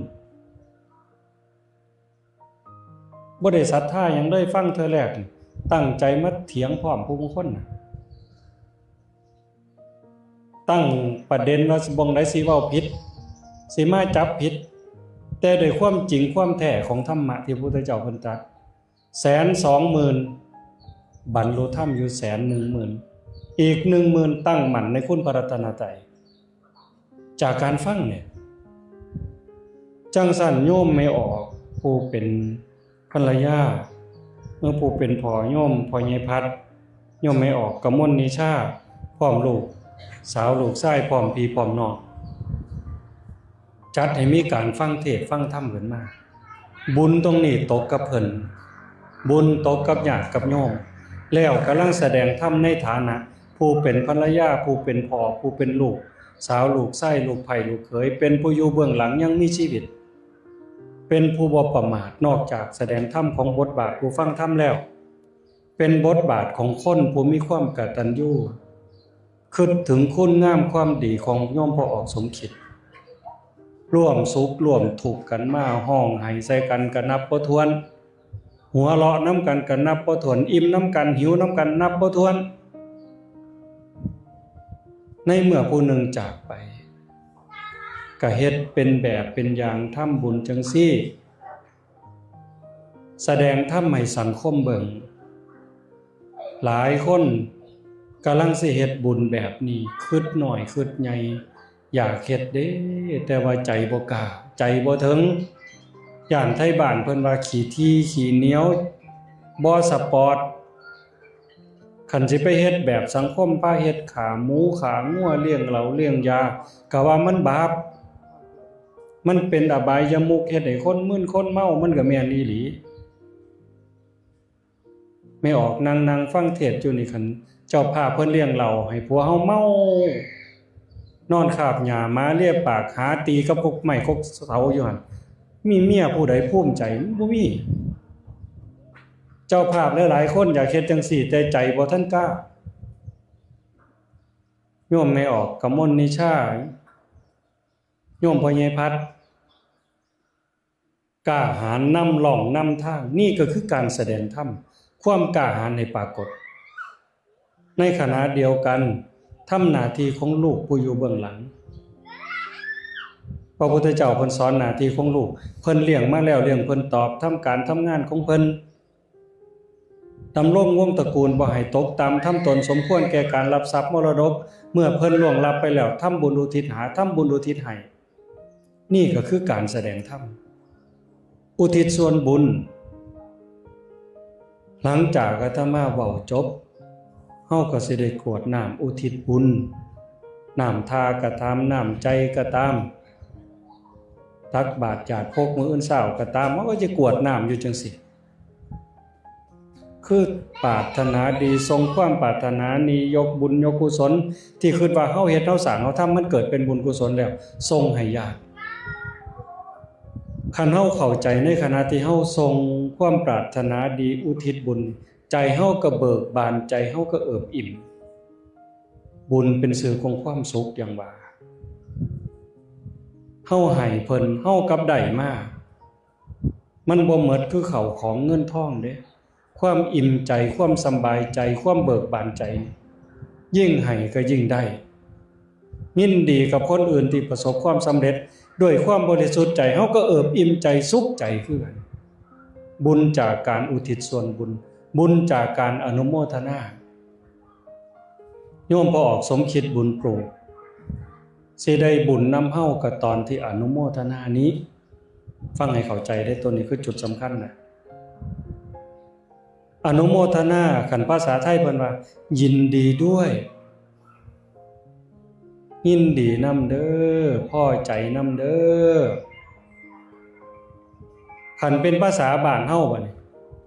บ่ได้ศรัทธาหยังเลย ฟังเทื่อแรกนี่ ตั้งใจมาเถียงพร้อมผู้บางคนน่ะ ตั้งประเด็นว่าบ่องใดสิเว้าผิด สิมาจับผิด แต่ด้วยความจริงความแท้ของธรรมะที่พระพุทธเจ้าเพิ่นตรัส แสนสองหมื่น บรรลุธรรมอยู่แสนหนึ่งหมื่น อีกหนึ่งหมื่นตั้งมั่นในคุณพระรัตนตรัย จากการฟังเนี่ย จั่งซั่นโยมแม่ออก ผู้เป็นภรรยา เมื่อผู้เป็นพ่อโยม พ่อใหญ่พัด โยมแม่ออก กมลนิชา พร้อมลูกสาวลูกชาย พร้อมพี่พร้อมน้อง จัดให้มีการฟังเทศน์ฟังธรรมขึ้นมา บุญตรงนี้ตกกับเพิ่น บุญตกกับญาติกับโยม แล้วกำลังแสดงธรรมในฐานะ ผู้เป็นภรรยา ผู้เป็นพ่อ ผู้เป็นลูกสาว ลูกชาย ลูกใภ้ ลูกเขย เป็นผู้อยู่เบื้องหลังยังมีชีวิต เป็นผู้บ่ประมาท นอกจากแสดงธรรมของบทบาทผู้ฟังธรรมแล้ว เป็นบทบาทของคนผู้มีความกตัญญู คิดถึงคุณงามความดีของโยมพ่อออกสมคิด ร่วมสุขร่วมทุกข์กันมา ฮ้องไห้ใส่กันก็นับบ่ถ้วน หัวเราะนำกันก็นับบ่ถ้วน อิ่มนำกัน หิวนำกันนับบ่ถ้วน ในเมื่อผู้หนึ่งจากไป ก็เฮ็ดเป็นแบบเป็นอย่าง ทำบุญจั่งซี้ แสดงธรรมให้สังคมเบิ่ง หลายคนกำลังสิเฮ็ดบุญแบบนี้ คิดน้อยคิดใหญ่ อยากเฮ็ดเด้ แต่ว่าใจบ่กล้า ใจบ่ถึง ย้านไทบ้านเพิ่นว่าขี้ถี่ขี้เหนียว บ่สปอร์ต คันสิไปเฮ็ดแบบสังคมพาเฮ็ด ฆ่าหมูฆ่างัว เลี้ยงเหล้าเลี้ยงยา ก็ว่ามันบาป มันเป็นอบายมุข เฮ็ดให้คนมึนคนเมา มันก็แม่นอีหลี แม่ออกนั่งนั่งฟังเทศน์อยู่นี่ คันเจ้าภาพเพิ่นเลี้ยงเหล้าให้ผัวเฮาเมา นอนคาบหญ้า หมาเลียปาก หาตีกับกกไม้กกเสาอยู่หั่น มีเมียผู้ใดภูมิใจ มันบ่มี เจ้าภาพหลายๆคนอยากเฮ็ดจั่งซี้ แต่ใจบ่ทันกล้า โยมแม่ออก กมลนิชา โยมพ่อใหญ่พัด กล้าหาญนำร่องนำทาง นี่ก็คือการแสดงธรรม ความกล้าหาญให้ปรากฏ ในขณะเดียวกัน ทำหน้าที่ของลูกผู้อยู่เบื้องหลัง พระพุทธเจ้าเพิ่นสอนหน้าที่ของลูก เพิ่นเลี้ยงมาแล้ว เลี้ยงเพิ่นตอบ ทำการทำงานของเพิ่น ดำรงวงศ์ตระกูลบ่ให้ตกต่ำ ทำตนสมควรแก่การรับทรัพย์มรดก เมื่อเพิ่นล่วงลับไปแล้ว ทำบุญอุทิศหา ทำบุญอุทิศให้ นี่ก็คือการแสดงธรรม อุทิศส่วนบุญ หลังจากอาตมาเว้าจบ เฮาก็สิได้กรวดน้ำอุทิศบุญ น้ำทาก็ตาม น้ำใจก็ตาม ตักบาตรจาดพกมื้ออื่นเช้าก็ตาม เฮาก็จะกรวดน้ำอยู่จังซี่ คือปรารถนาดี ส่งความปรารถนานี้ ยกบุญยกกุศล ที่คิดว่าเฮาเฮ็ดเฮาสร้างเฮาทำ มันเกิดเป็นบุญกุศลแล้ว ส่งให้ญาติ คันเฮาเข้าใจในขณะที่เฮาส่งความปรารถนาดีอุทิศบุญ ใจเฮาก็เบิกบาน ใจเฮาก็เอิบอิ่ม บุญเป็นชื่อของความสุข อย่างว่า เฮาให้เพิ่น เฮากลับได้มา มันบ่หมดคือข้าวของเงินทองเด้ ความอิ่มใจ ความสำบายใจ ความเบิกบานใจนี่ ยิ่งให้ก็ยิ่งได้ ยินดีกับคนอื่นที่ประสบความสำเร็จ ด้วยความบริสุทธิ์ใจ เฮาก็เอิบอิ่มใจสุขใจคือกัน บุญจากการอุทิศส่วนบุญ บุญจากการอนุโมทนา โยมพ่อออกสมคิดบุญปลูก สิได้บุญนำเฮาก็ตอนที่อนุโมทนานี้ ฟังให้เข้าใจได้ ตัวนี้คือจุดสำคัญนะ อนุโมทนา คันภาษาไทยเพิ่นว่า ยินดีด้วย ยินดีนำเด้อ พอใจนำเด้อ คันเป็นภาษาบ้านเฮาบัดนี้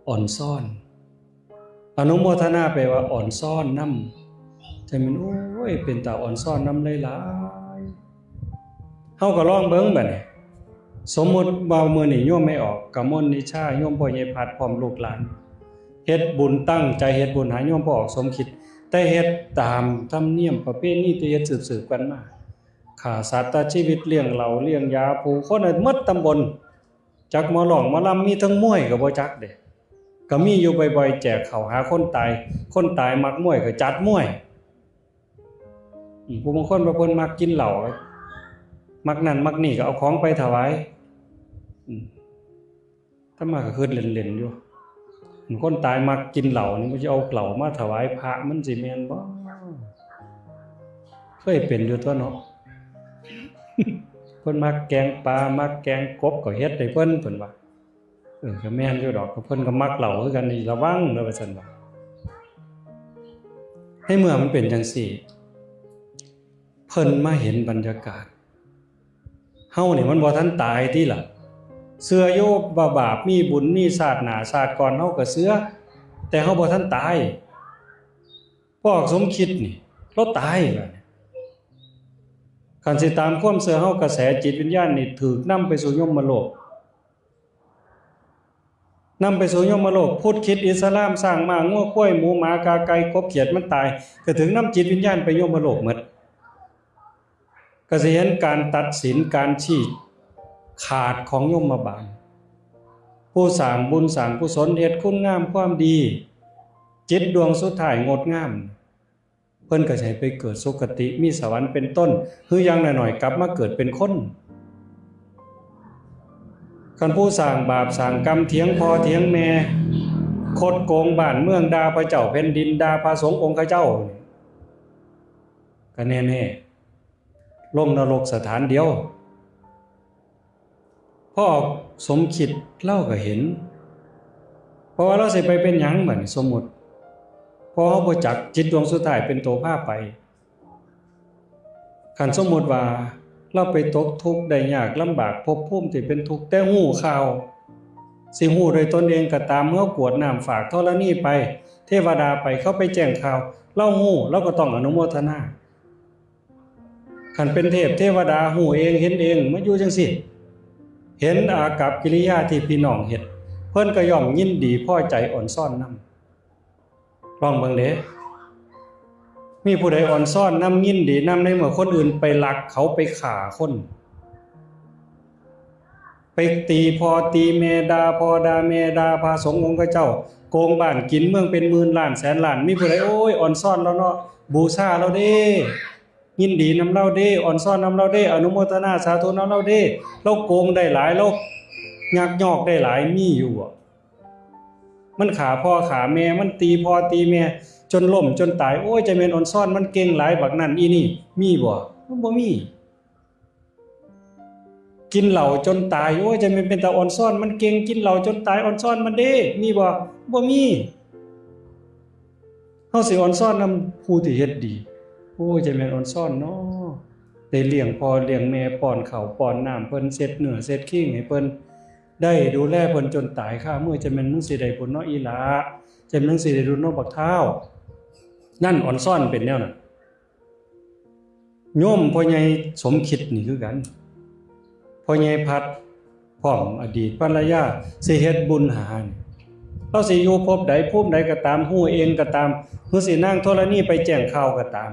อ่อนซ้อน อนุโมทนาแปลว่าอ่อนซ้อนนำ ใจมัน โอ้ย เป็นตาอ่อนซ้อนนำหลายๆ เฮาก็ลองเบิ่งบัดนี้ สมมุติว่ามื้อนี้โยมแม่ออก กมลนิชา โยมพ่อใหญ่พัด พร้อมลูกหลาน เฮ็ดบุญ ตั้งใจเฮ็ดบุญหาโยมพ่อออกสมคิด แต่เฮ็ดตามธรรมเนียมประเพณีที่เฮ็ดสืบๆ กันมา ฆ่าสัตว์ตัดชีวิต เลี้ยงเหล้าเลี้ยงยา ผู้คนน่ะหมดตำบล จักหมอร้องหมอลำ มีทั้งมวยก็บ่จักเด้ ก็มีอยู่บ่อยๆ แจกข้าวหาคนตาย คนตายมักมวยก็จัดมวย อืม ผู้บางคนว่าเพิ่นมักกินเหล้า มักนั่นมักนี่ก็เอาของไปถวาย อืม อาตมาก็คิดเล่นๆ อยู่ คนตายมักกินเหล้านี่ มันจะเอาเหล้ามาถวายพระ มันสิแม่นบ่ เคยเป็นอยู่ตัวเนาะ เพิ่นมักแกงปลา มักแกงกบ ก็เฮ็ดให้เพิ่น เพิ่นว่า เออ ก็แม่นอยู่ดอก เพิ่นก็มักเหล้าคือกัน นี่ระวังเด้อ ว่าซั่นว่า ให้เมื่อมันเป็นจังซี่ เพิ่นมาเห็นบรรยากาศ เฮานี่มันบ่ทันตายติล่ะ เชื่ออยู่ว่าบาปมีบุญ มีชาติหน้าชาติก่อน เฮาก็เชื่อ แต่เฮาบ่ทันตาย พ่อสมคิดนี่ ลาวตายแล้วนี่ คันสิตามความเชื่อเฮา กระแสจิตวิญญาณนี่ถูกนำไปสู่ยมโลก นำไปสู่ยมโลก พุทธคริสต์อิสลาม ช้างม้างัวควายหมูหมากาไก่กบเขียดมันตาย ก็ถูกนำจิตวิญญาณไปยมโลกหมด ก็สิเห็นการตัดสิน การชี้ขาดของยมบาล ผู้สร้างบุญสร้างกุศล เฮ็ดคุณงามความดี จิตดวงสุดท้ายงดงาม เพิ่นก็สิให้ไปเกิดสุคติ มีสวรรค์เป็นต้น หรืออย่างน้อยๆ กลับมาเกิดเป็นคน คันผู้สร้างบาปสร้างกรรม เถียงพ่อเถียงแม่ คดโกงบ้านเมือง ด่าพระเจ้าแผ่นดิน ด่าพระสงฆ์องค์เจ้า ก็แน่ๆ ลงนรกสถานเดียว พ่อสมคิดลาวก็เห็น เพราะว่าลาวสิไปเป็นหยังบัดนี้ สมมุติ เพราะเฮาบ่จักจิตดวงสุดท้ายเป็นตัวพาไป คันสมมุติว่าลาวไปตกทุกข์ได้ยากลำบาก ภพภูมิที่เป็นทุกข์ แต่ฮู้ข่าว สิฮู้ด้วยตนเองก็ตาม เฮากรวดน้ำฝากธรณีไป เทวดาไป เขาไปแจ้งข่าว ลาวฮู้ ลาวก็ต้องอนุโมทนา คันเป็นเทพเทวดาฮู้เองเห็นเอง มาอยู่จังซี่ เห็นอากัปกิริยาที่พี่น้องเฮ็ด เพิ่นก็ย่อมยินดีพอใจอ่อนซ้อนนำ ลองเบิ่งเด้ มีผู้ใดอ่อนซ้อนนำ ยินดีนำ ในเมื่อคนอื่นไปลักเขา ไปฆ่าคน ไปตีพ่อตีแม่ ด่าพ่อด่าแม่ ด่าพระสงฆ์องค์เจ้า โกงบ้านกินเมืองเป็นหมื่นล้านแสนล้าน มีผู้ใด โอ้ย อ่อนซ้อนลาวเนาะ บูชาลาวเด้ ยินดีนำลาวเด้ อ่อนซ้อนนำลาวเด้ อนุโมทนาสาธุนำลาวเด้ ลาวโกงได้หลาย ลาวยักยอกได้หลาย มีอยู่บ่ มันฆ่าพ่อฆ่าแม่ มันตีพ่อตีแม่ จนล้มจนตาย โอ้ย จั่งแม่นออนซอนมันเก่งหลายบักนั่นอีนี่ มีบ่ มันบ่มี กินเหล้าจนตาย โอ้ย จั่งแม่นเป็นตาออนซอนมันเก่ง กินเหล้าจนตาย ออนซอนมันเด้ มีบ่ บ่มี เฮาสิออนซอนนำผู้ที่เฮ็ดดี โอ้ย จั่งแม่นออนซอนเนาะ ได้เลี้ยงพ่อเลี้ยงแม่ ป้อนข้าวป้อนน้ำเพิ่น เช็ดเนื้อเช็ดคิงให้เพิ่น ได้ดูแลเพิ่นจนตายคามือ จั่งแม่นมึงสิได้บุญเนาะอีหล่า จั่งแม่นมึงสิได้บุญเนาะบักท้าว นั่นออนซอนเป็นแนวนั้น โยมพ่อใหญ่สมคิดนี่คือกัน พ่อใหญ่พัดพร้อมอดีตภรรยา สิเฮ็ดบุญหานี่ ลาวสิอยู่ภพใดภูมิใดก็ตาม ฮู้เองก็ตาม หรือสินางธรณีไปแจ้งข่าวก็ตาม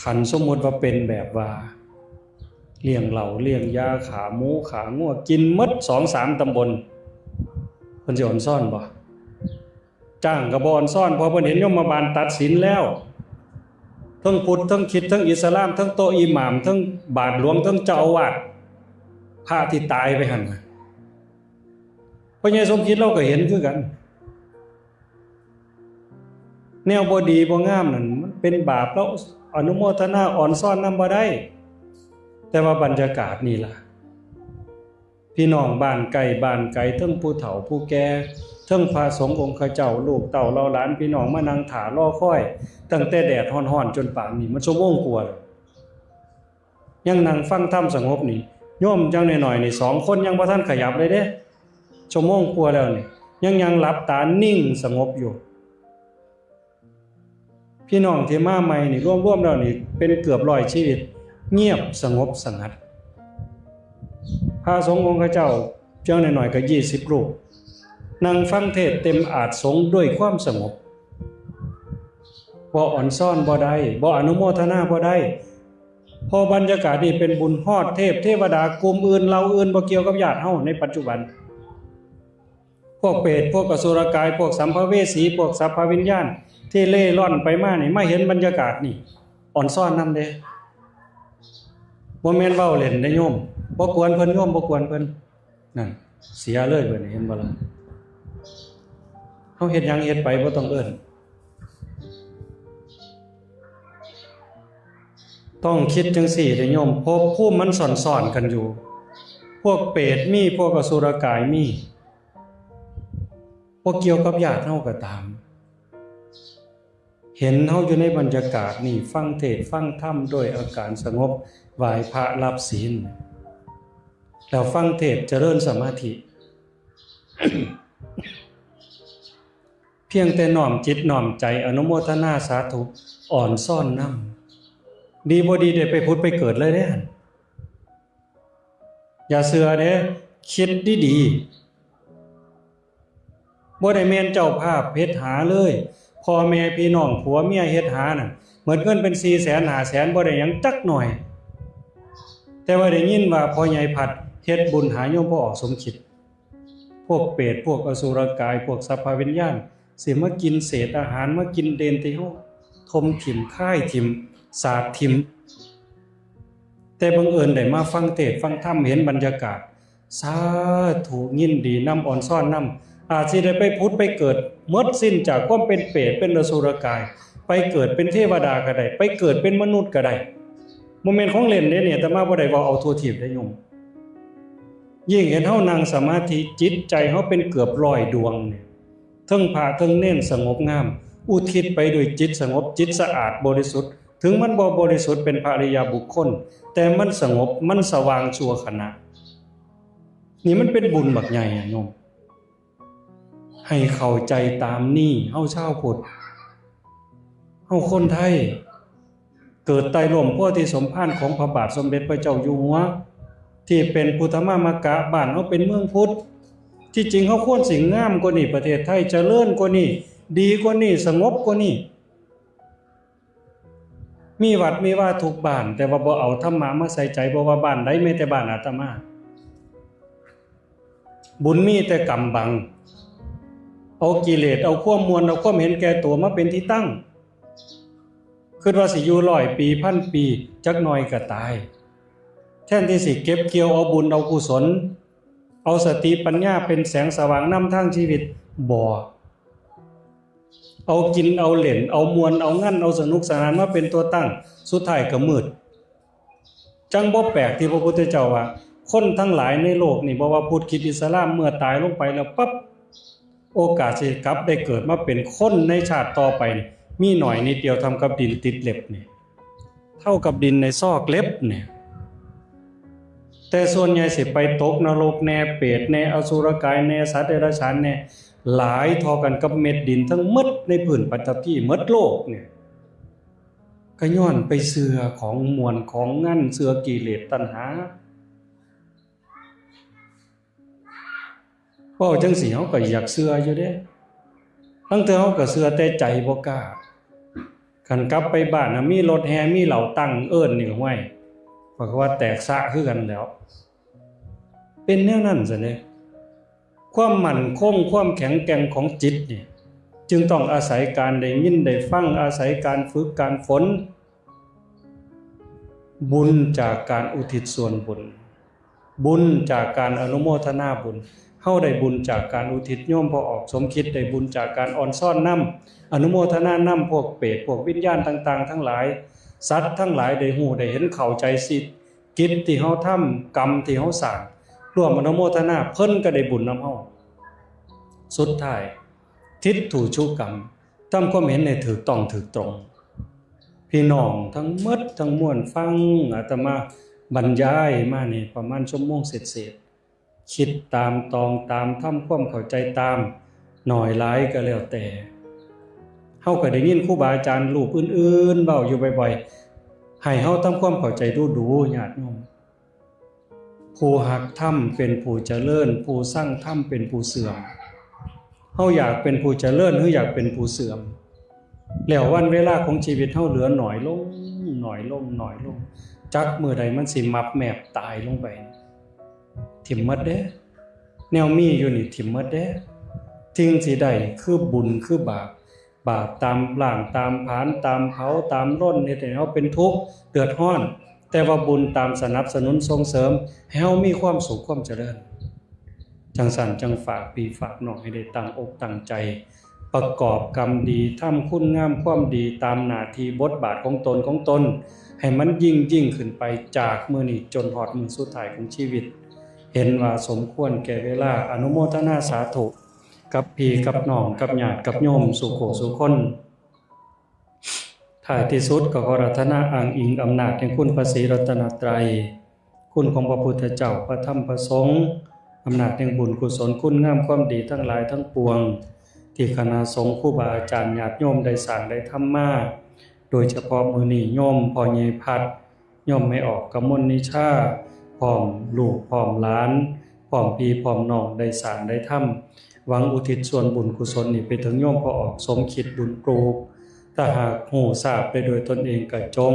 คันสมมุติว่าเป็นแบบว่า เลี้ยงเหล้าเลี้ยงยา ฆ่าหมูฆ่างัว กินหมดสองสามตำบล เพิ่นสิออนซอนบ่ จ้างก็บ่ออนซอน เพราะเพิ่นเห็นยมบาลตัดสินแล้ว ทั้งพุทธ ทั้งคริสต์ ทั้งอิสลาม ทั้งโต๊ะอิหม่าม ทั้งบาทหลวง ทั้งเจ้าอาวาส พระที่ตายไปหั่นน่ะ พ่อใหญ่สมคิดลาวก็เห็นคือกัน แนวบ่ดีบ่งามนั่น มันเป็นบาป ลาวอนุโมทนาออนซอนนำบ่ได้ แต่ว่าบรรยากาศนี่ล่ะ พี่น้องบ้านใกล้บ้านไกล ทั้งผู้เฒ่าผู้แก่ ทั้งพระสงฆ์องค์ข้าเจ้า ลูกเต้าเหล่าหลาน พี่น้องมานั่งถ่ารอคอย ตั้งแต่แดดฮ้อนๆ จนป่านนี้ มันชั่วโมงกว่าแล้ว ยังนั่งฟังธรรมสงบนี่ โยมจั่งน้อยๆ นี่ สองคนยังบ่ทันขยับเลยเด้ ชั่วโมงกว่าแล้วนี่ ยัง ยังหลับตานิ่งสงบอยู่ พี่น้องที่มาใหม่นี่ รวมๆ แล้วนี่ เป็นเกือบร้อยชีวิต เงียบสงบสงัด พระสงฆ์องค์ข้าเจ้า จั่งน้อยๆ ก็ยี่สิบรูป นั่งฟังเทศน์เต็มอาสน์สงฆ์ด้วยความสงบ บ่ออนซอนบ่ได้ บ่อนุโมทนาบ่ได้ เพราะบรรยากาศนี่เป็นบุญฮอดเทพเทวดากลุ่มอื่นเหล่าอื่น บ่เกี่ยวกับญาติเฮาในปัจจุบัน พวกเปรต พวกอสุรกาย พวกสัมภเวสี พวกสัพพวิญญาณ ที่เล่ร่อนไปมานี่ มาเห็นบรรยากาศนี่ ออนซอนนำเด้ บ่แม่นเว้าเล่นเด้โยม บ่กวนเพิ่นโยม บ่กวนเพิ่น นั่น เสียเลยเพิ่น เห็นบ่ล่ะ เฮาเฮ็ดหยังเฮ็ดไป บ่ต้องเอิ้น ต้องคิดจั่งซี้เด้โยม ภพภูมิมันซ้อนๆ กันอยู่ พวกเปรตมี พวกอสุรกายมี บ่เกี่ยวกับญาติเฮาก็ตาม เห็นเฮาอยู่ในบรรยากาศนี่ ฟังเทศน์ฟังธรรมด้วยอาการสงบ ไหว้พระรับศีล แล้วฟังเทศน์เจริญสมาธิ เพียงแต่น้อมจิตน้อมใจอนุโมทนาสาธุ ออนซอนนำ ดีบ่ดีได้ไปผุดไปเกิดเลยเด้หั่น อย่าเชื่อเด้ คิดดีๆ บ่ได้แม่นเจ้าภาพเฮ็ดหาเลย พ่อแม่พี่น้องผัวเมียเฮ็ดหาน่ะ หมดเงินเป็นสี่แสนห้าแสน บ่ได้หยังจักหน่อย แต่ว่าได้ยินว่าพ่อใหญ่พัดเฮ็ดบุญหาโยมพ่อออกสมคิด พวกเปรต พวกอสุรกาย พวกสัพพวิญญาณ สิมากินเศษอาหาร มากินเด่นที่เฮาถมถิ่ม คายถิ่ม สาดถิ่ม แต่บังเอิญได้มาฟังเทศน์ฟังธรรม เห็นบรรยากาศ สาธุ ยินดีนำ ออนซอนนำ อาจสิได้ไปผุดไปเกิด หมดสิ้นจากความเป็นเปรต เป็นอสุรกาย ไปเกิดเป็นเทวดาก็ได้ ไปเกิดเป็นมนุษย์ก็ได้ บ่แม่นของเล่นเด้เนี่ย อาตมาบ่ได้เว้าเอาทั่วทีปเด้โยม ยิ่งเห็นเฮานั่งสมาธิ จิตใจเฮาเป็นเกือบร้อยดวงเนี่ย เทิงพระเทิงเณรสงบงาม อุทิศไปด้วยจิตสงบ จิตสะอาดบริสุทธิ์ ถึงมันบ่บริสุทธิ์เป็นพระอริยบุคคล แต่มันสงบ มันสว่างชั่วขณะ นี่มันเป็นบุญบักใหญ่อะโยม ให้เข้าใจตามนี้ เฮาชาวพุทธ เฮาคนไทย เกิดใต้ร่มโพธิสมภารของพระบาทสมเด็จพระเจ้าอยู่หัว ที่เป็นพุทธมามกะ บ้านเฮาเป็นเมืองพุทธ ที่จริงเฮาควรสิงามกว่านี้ ประเทศไทยเจริญกว่านี้ ดีกว่านี้ สงบกว่านี้ มีวัดมีวาทุกบ้าน แต่ว่าบ่เอาธรรมะมาใส่ใจ บ่ว่าบ้านใด แม้แต่บ้านอาตมา บุญมีแต่กำบัง เอากิเลส เอาความม่วน เอาความเห็นแก่ตัวมาเป็นที่ตั้ง คิดว่าสิอยู่ร้อยปี พันปี จักหน่อยก็ตาย แทนที่สิเก็บเกี่ยวเอาบุญเอากุศล เอาสติปัญญาเป็นแสงสว่างนำทางชีวิต บ่ เอากินเอาเล่น เอาม่วนเอางัน เอาสนุกสนานมาเป็นตัวตั้ง สุดท้ายก็มืด จั่งบ่แปลกที่พระพุทธเจ้าว่า คนทั้งหลายในโลกนี่ บ่ว่าพุทธคริสต์อิสลาม เมื่อตายลงไปแล้วปั๊บ โอกาสสิกลับได้เกิดมาเป็นคนในชาติต่อไปนี่ มีหน่อยนิดเดียว เท่ากับดินติดเล็บนี่ เท่ากับดินในซอกเล็บเนี่ย แต่ส่วนใหญ่สิไปตกนรกแน่ เปรตแน่ อสุรกายแน่ สัตว์เดรัจฉานแน่ หลายเท่ากันกับเม็ดดินทั้งหมดในพื้นปฐพีหมดโลกเนี่ย ก็ย้อนไปเชื่อของม่วนของงัน เชื่อกิเลสตัณหา เว้าจั่งซี้ เฮาก็อยากเชื่ออยู่เด้ ลางเทื่อเฮาก็เชื่อแต่ใจบ่กล้า คันกลับไปบ้านน่ะ มีรถแห่ มีเหล้าตั้งเอิ้นนี่ ห้วย ข้อยก็ว่าแตกซะคือกันแหล้ว เป็นแนวนั้นซะเด้ ความมั่นคง ความแข็งแกร่งของจิตนี่ จึงต้องอาศัยการได้ยินได้ฟัง อาศัยการฝึกการฝน บุญจากการอุทิศส่วนบุญ บุญจากการอนุโมทนาบุญ เฮาได้บุญจากการอุทิศโยมพ่อออกสมคิด ได้บุญจากการออนซอนนำ อนุโมทนานำพวกเปรต พวกวิญญาณต่างๆ ทั้งหลาย สัตว์ทั้งหลายได้ฮู้ได้เห็นเข้าใจสิ กิจที่เฮาทำ กรรมที่เฮาสร้าง ร่วมอนุโมทนา เพิ่นก็ได้บุญนำเฮา สุดท้าย ทิฏฐูชุกรรม ทำความเห็นให้ถูกต้องถูกตรง พี่น้องทั้งหมดทั้งมวลฟังอาตมาบรรยายมานี่ประมาณชั่วโมงเศษๆ คิดตาม ตรองตาม ทำความเข้าใจตาม หน่อยหลายก็แล้วแต่ เฮาก็ได้ยินครูบาอาจารย์รูปอื่นๆ เว้าอยู่บ่อยๆ ให้เฮาทำความเข้าใจดูๆ ญาติโยม ผู้ฮักธรรมเป็นผู้เจริญ ผู้ซังธรรมเป็นผู้เสื่อม เฮาอยากเป็นผู้เจริญ หรืออยากเป็นผู้เสื่อม แล้ววันเวลาของชีวิตเฮาเหลือหน่อยลง หน่อยลง หน่อยลง จักมื้อใดมันสิมับแมบตายลงไป ถิ่มหมดเด้ แนวมีอยู่นี่ถิ่มหมดเด้ สิ่งสิได้คือบุญคือบาป บาปตามล้าง ตามผลาญ ตามเผา ตามลน เฮ็ดให้เฮาเป็นทุกข์เดือดร้อน แต่ว่าบุญตามสนับสนุนส่งเสริมให้เฮามีความสุขความเจริญ จั่งซั้นจั่งฝากพี่ฝากน้องให้ได้ตั้งอกตั้งใจ ประกอบกรรมดี ทำคุณงามความดีตามหน้าที่บทบาทของตนของตน ให้มันยิ่งยิ่งขึ้นไปจากมื้อนี้จนฮอดมื้อสุดท้ายของชีวิต เห็นว่าสมควรแก่เวลา อนุโมทนาสาธุ กับพี่กับน้อง กับญาติกับโยมสู่ผู้สู่คน ท้ายที่สุดก็ขออาราธนาอ้างอิงอำนาจแห่งคุณพระศรีรัตนตรัย คุณของพระพุทธเจ้า พระธรรม พระสงฆ์ อำนาจแห่งบุญกุศลคุณงามความดีทั้งหลายทั้งปวง ที่คณะสงฆ์ครูบาอาจารย์ญาติโยมได้สร้างได้ทำมา โดยเฉพาะมื้อนี้โยมพ่อใหญ่พัด โยมแม่ออกกมลนิชา พร้อมลูกพร้อมหลาน พร้อมพี่พร้อมน้องได้สร้างได้ทำ หวังอุทิศส่วนบุญกุศลนี้ไปถึงโยมพ่อออกสมคิดบุญปลูก ถ้าหากฮู้ทราบได้โดยตนเองก็จง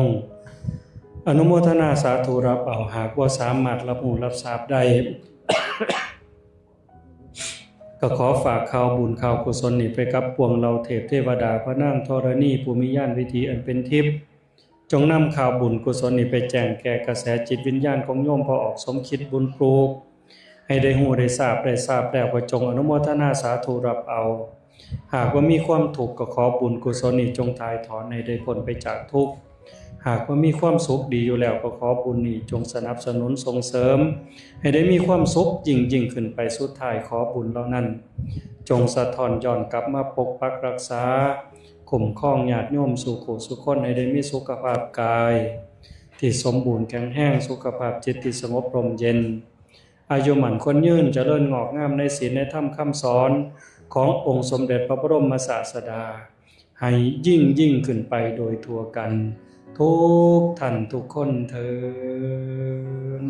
อนุโมทนาสาธุรับเอา หากบ่สามารถรับฮู้รับทราบได้ ก็ขอฝากข่าวบุญข่าวกุศลนี้ไปกับปวงเหล่าเทพเทวดาพระนางธรณีผู้มีญาณวิถีอันเป็นทิพย์ จงนำข่าวบุญกุศลนี้ไปแจ้งแก่กระแสจิตวิญญาณของโยมพ่อออกสมคิดบุญปลูก ให้ได้ฮู้ได้ทราบ ได้ทราบแล้วก็จงอนุโมทนาสาธุรับเอา หากว่ามีความทุกข์ก็ขอบุญกุศลนี้จงถ่ายถอนให้ได้พ้นไปจากทุกข์ หากว่ามีความสุขดีอยู่แล้วก็ขอบุญนี้จงสนับสนุนส่งเสริม ให้ได้มีความสุขยิ่งยิ่งขึ้นไป สุดท้ายขอบุญเหล่านั้น จงสะท้อนย้อนกลับมาปกปักรักษา คุ้มครองญาติโยมสู่ผู้สู่คน ให้ได้มีสุขภาพกาย ที่สมบูรณ์แข็งแรง สุขภาพจิตที่สงบร่มเย็น อายุมั่นขวัญยืน เจริญงอกงามในศีลในธรรมคำสอนขององค์สมเด็จพระบรมศาสดา ให้ยิ่งยิ่งขึ้นไปโดยทั่วกัน ทุกท่านทุกคนเทอญ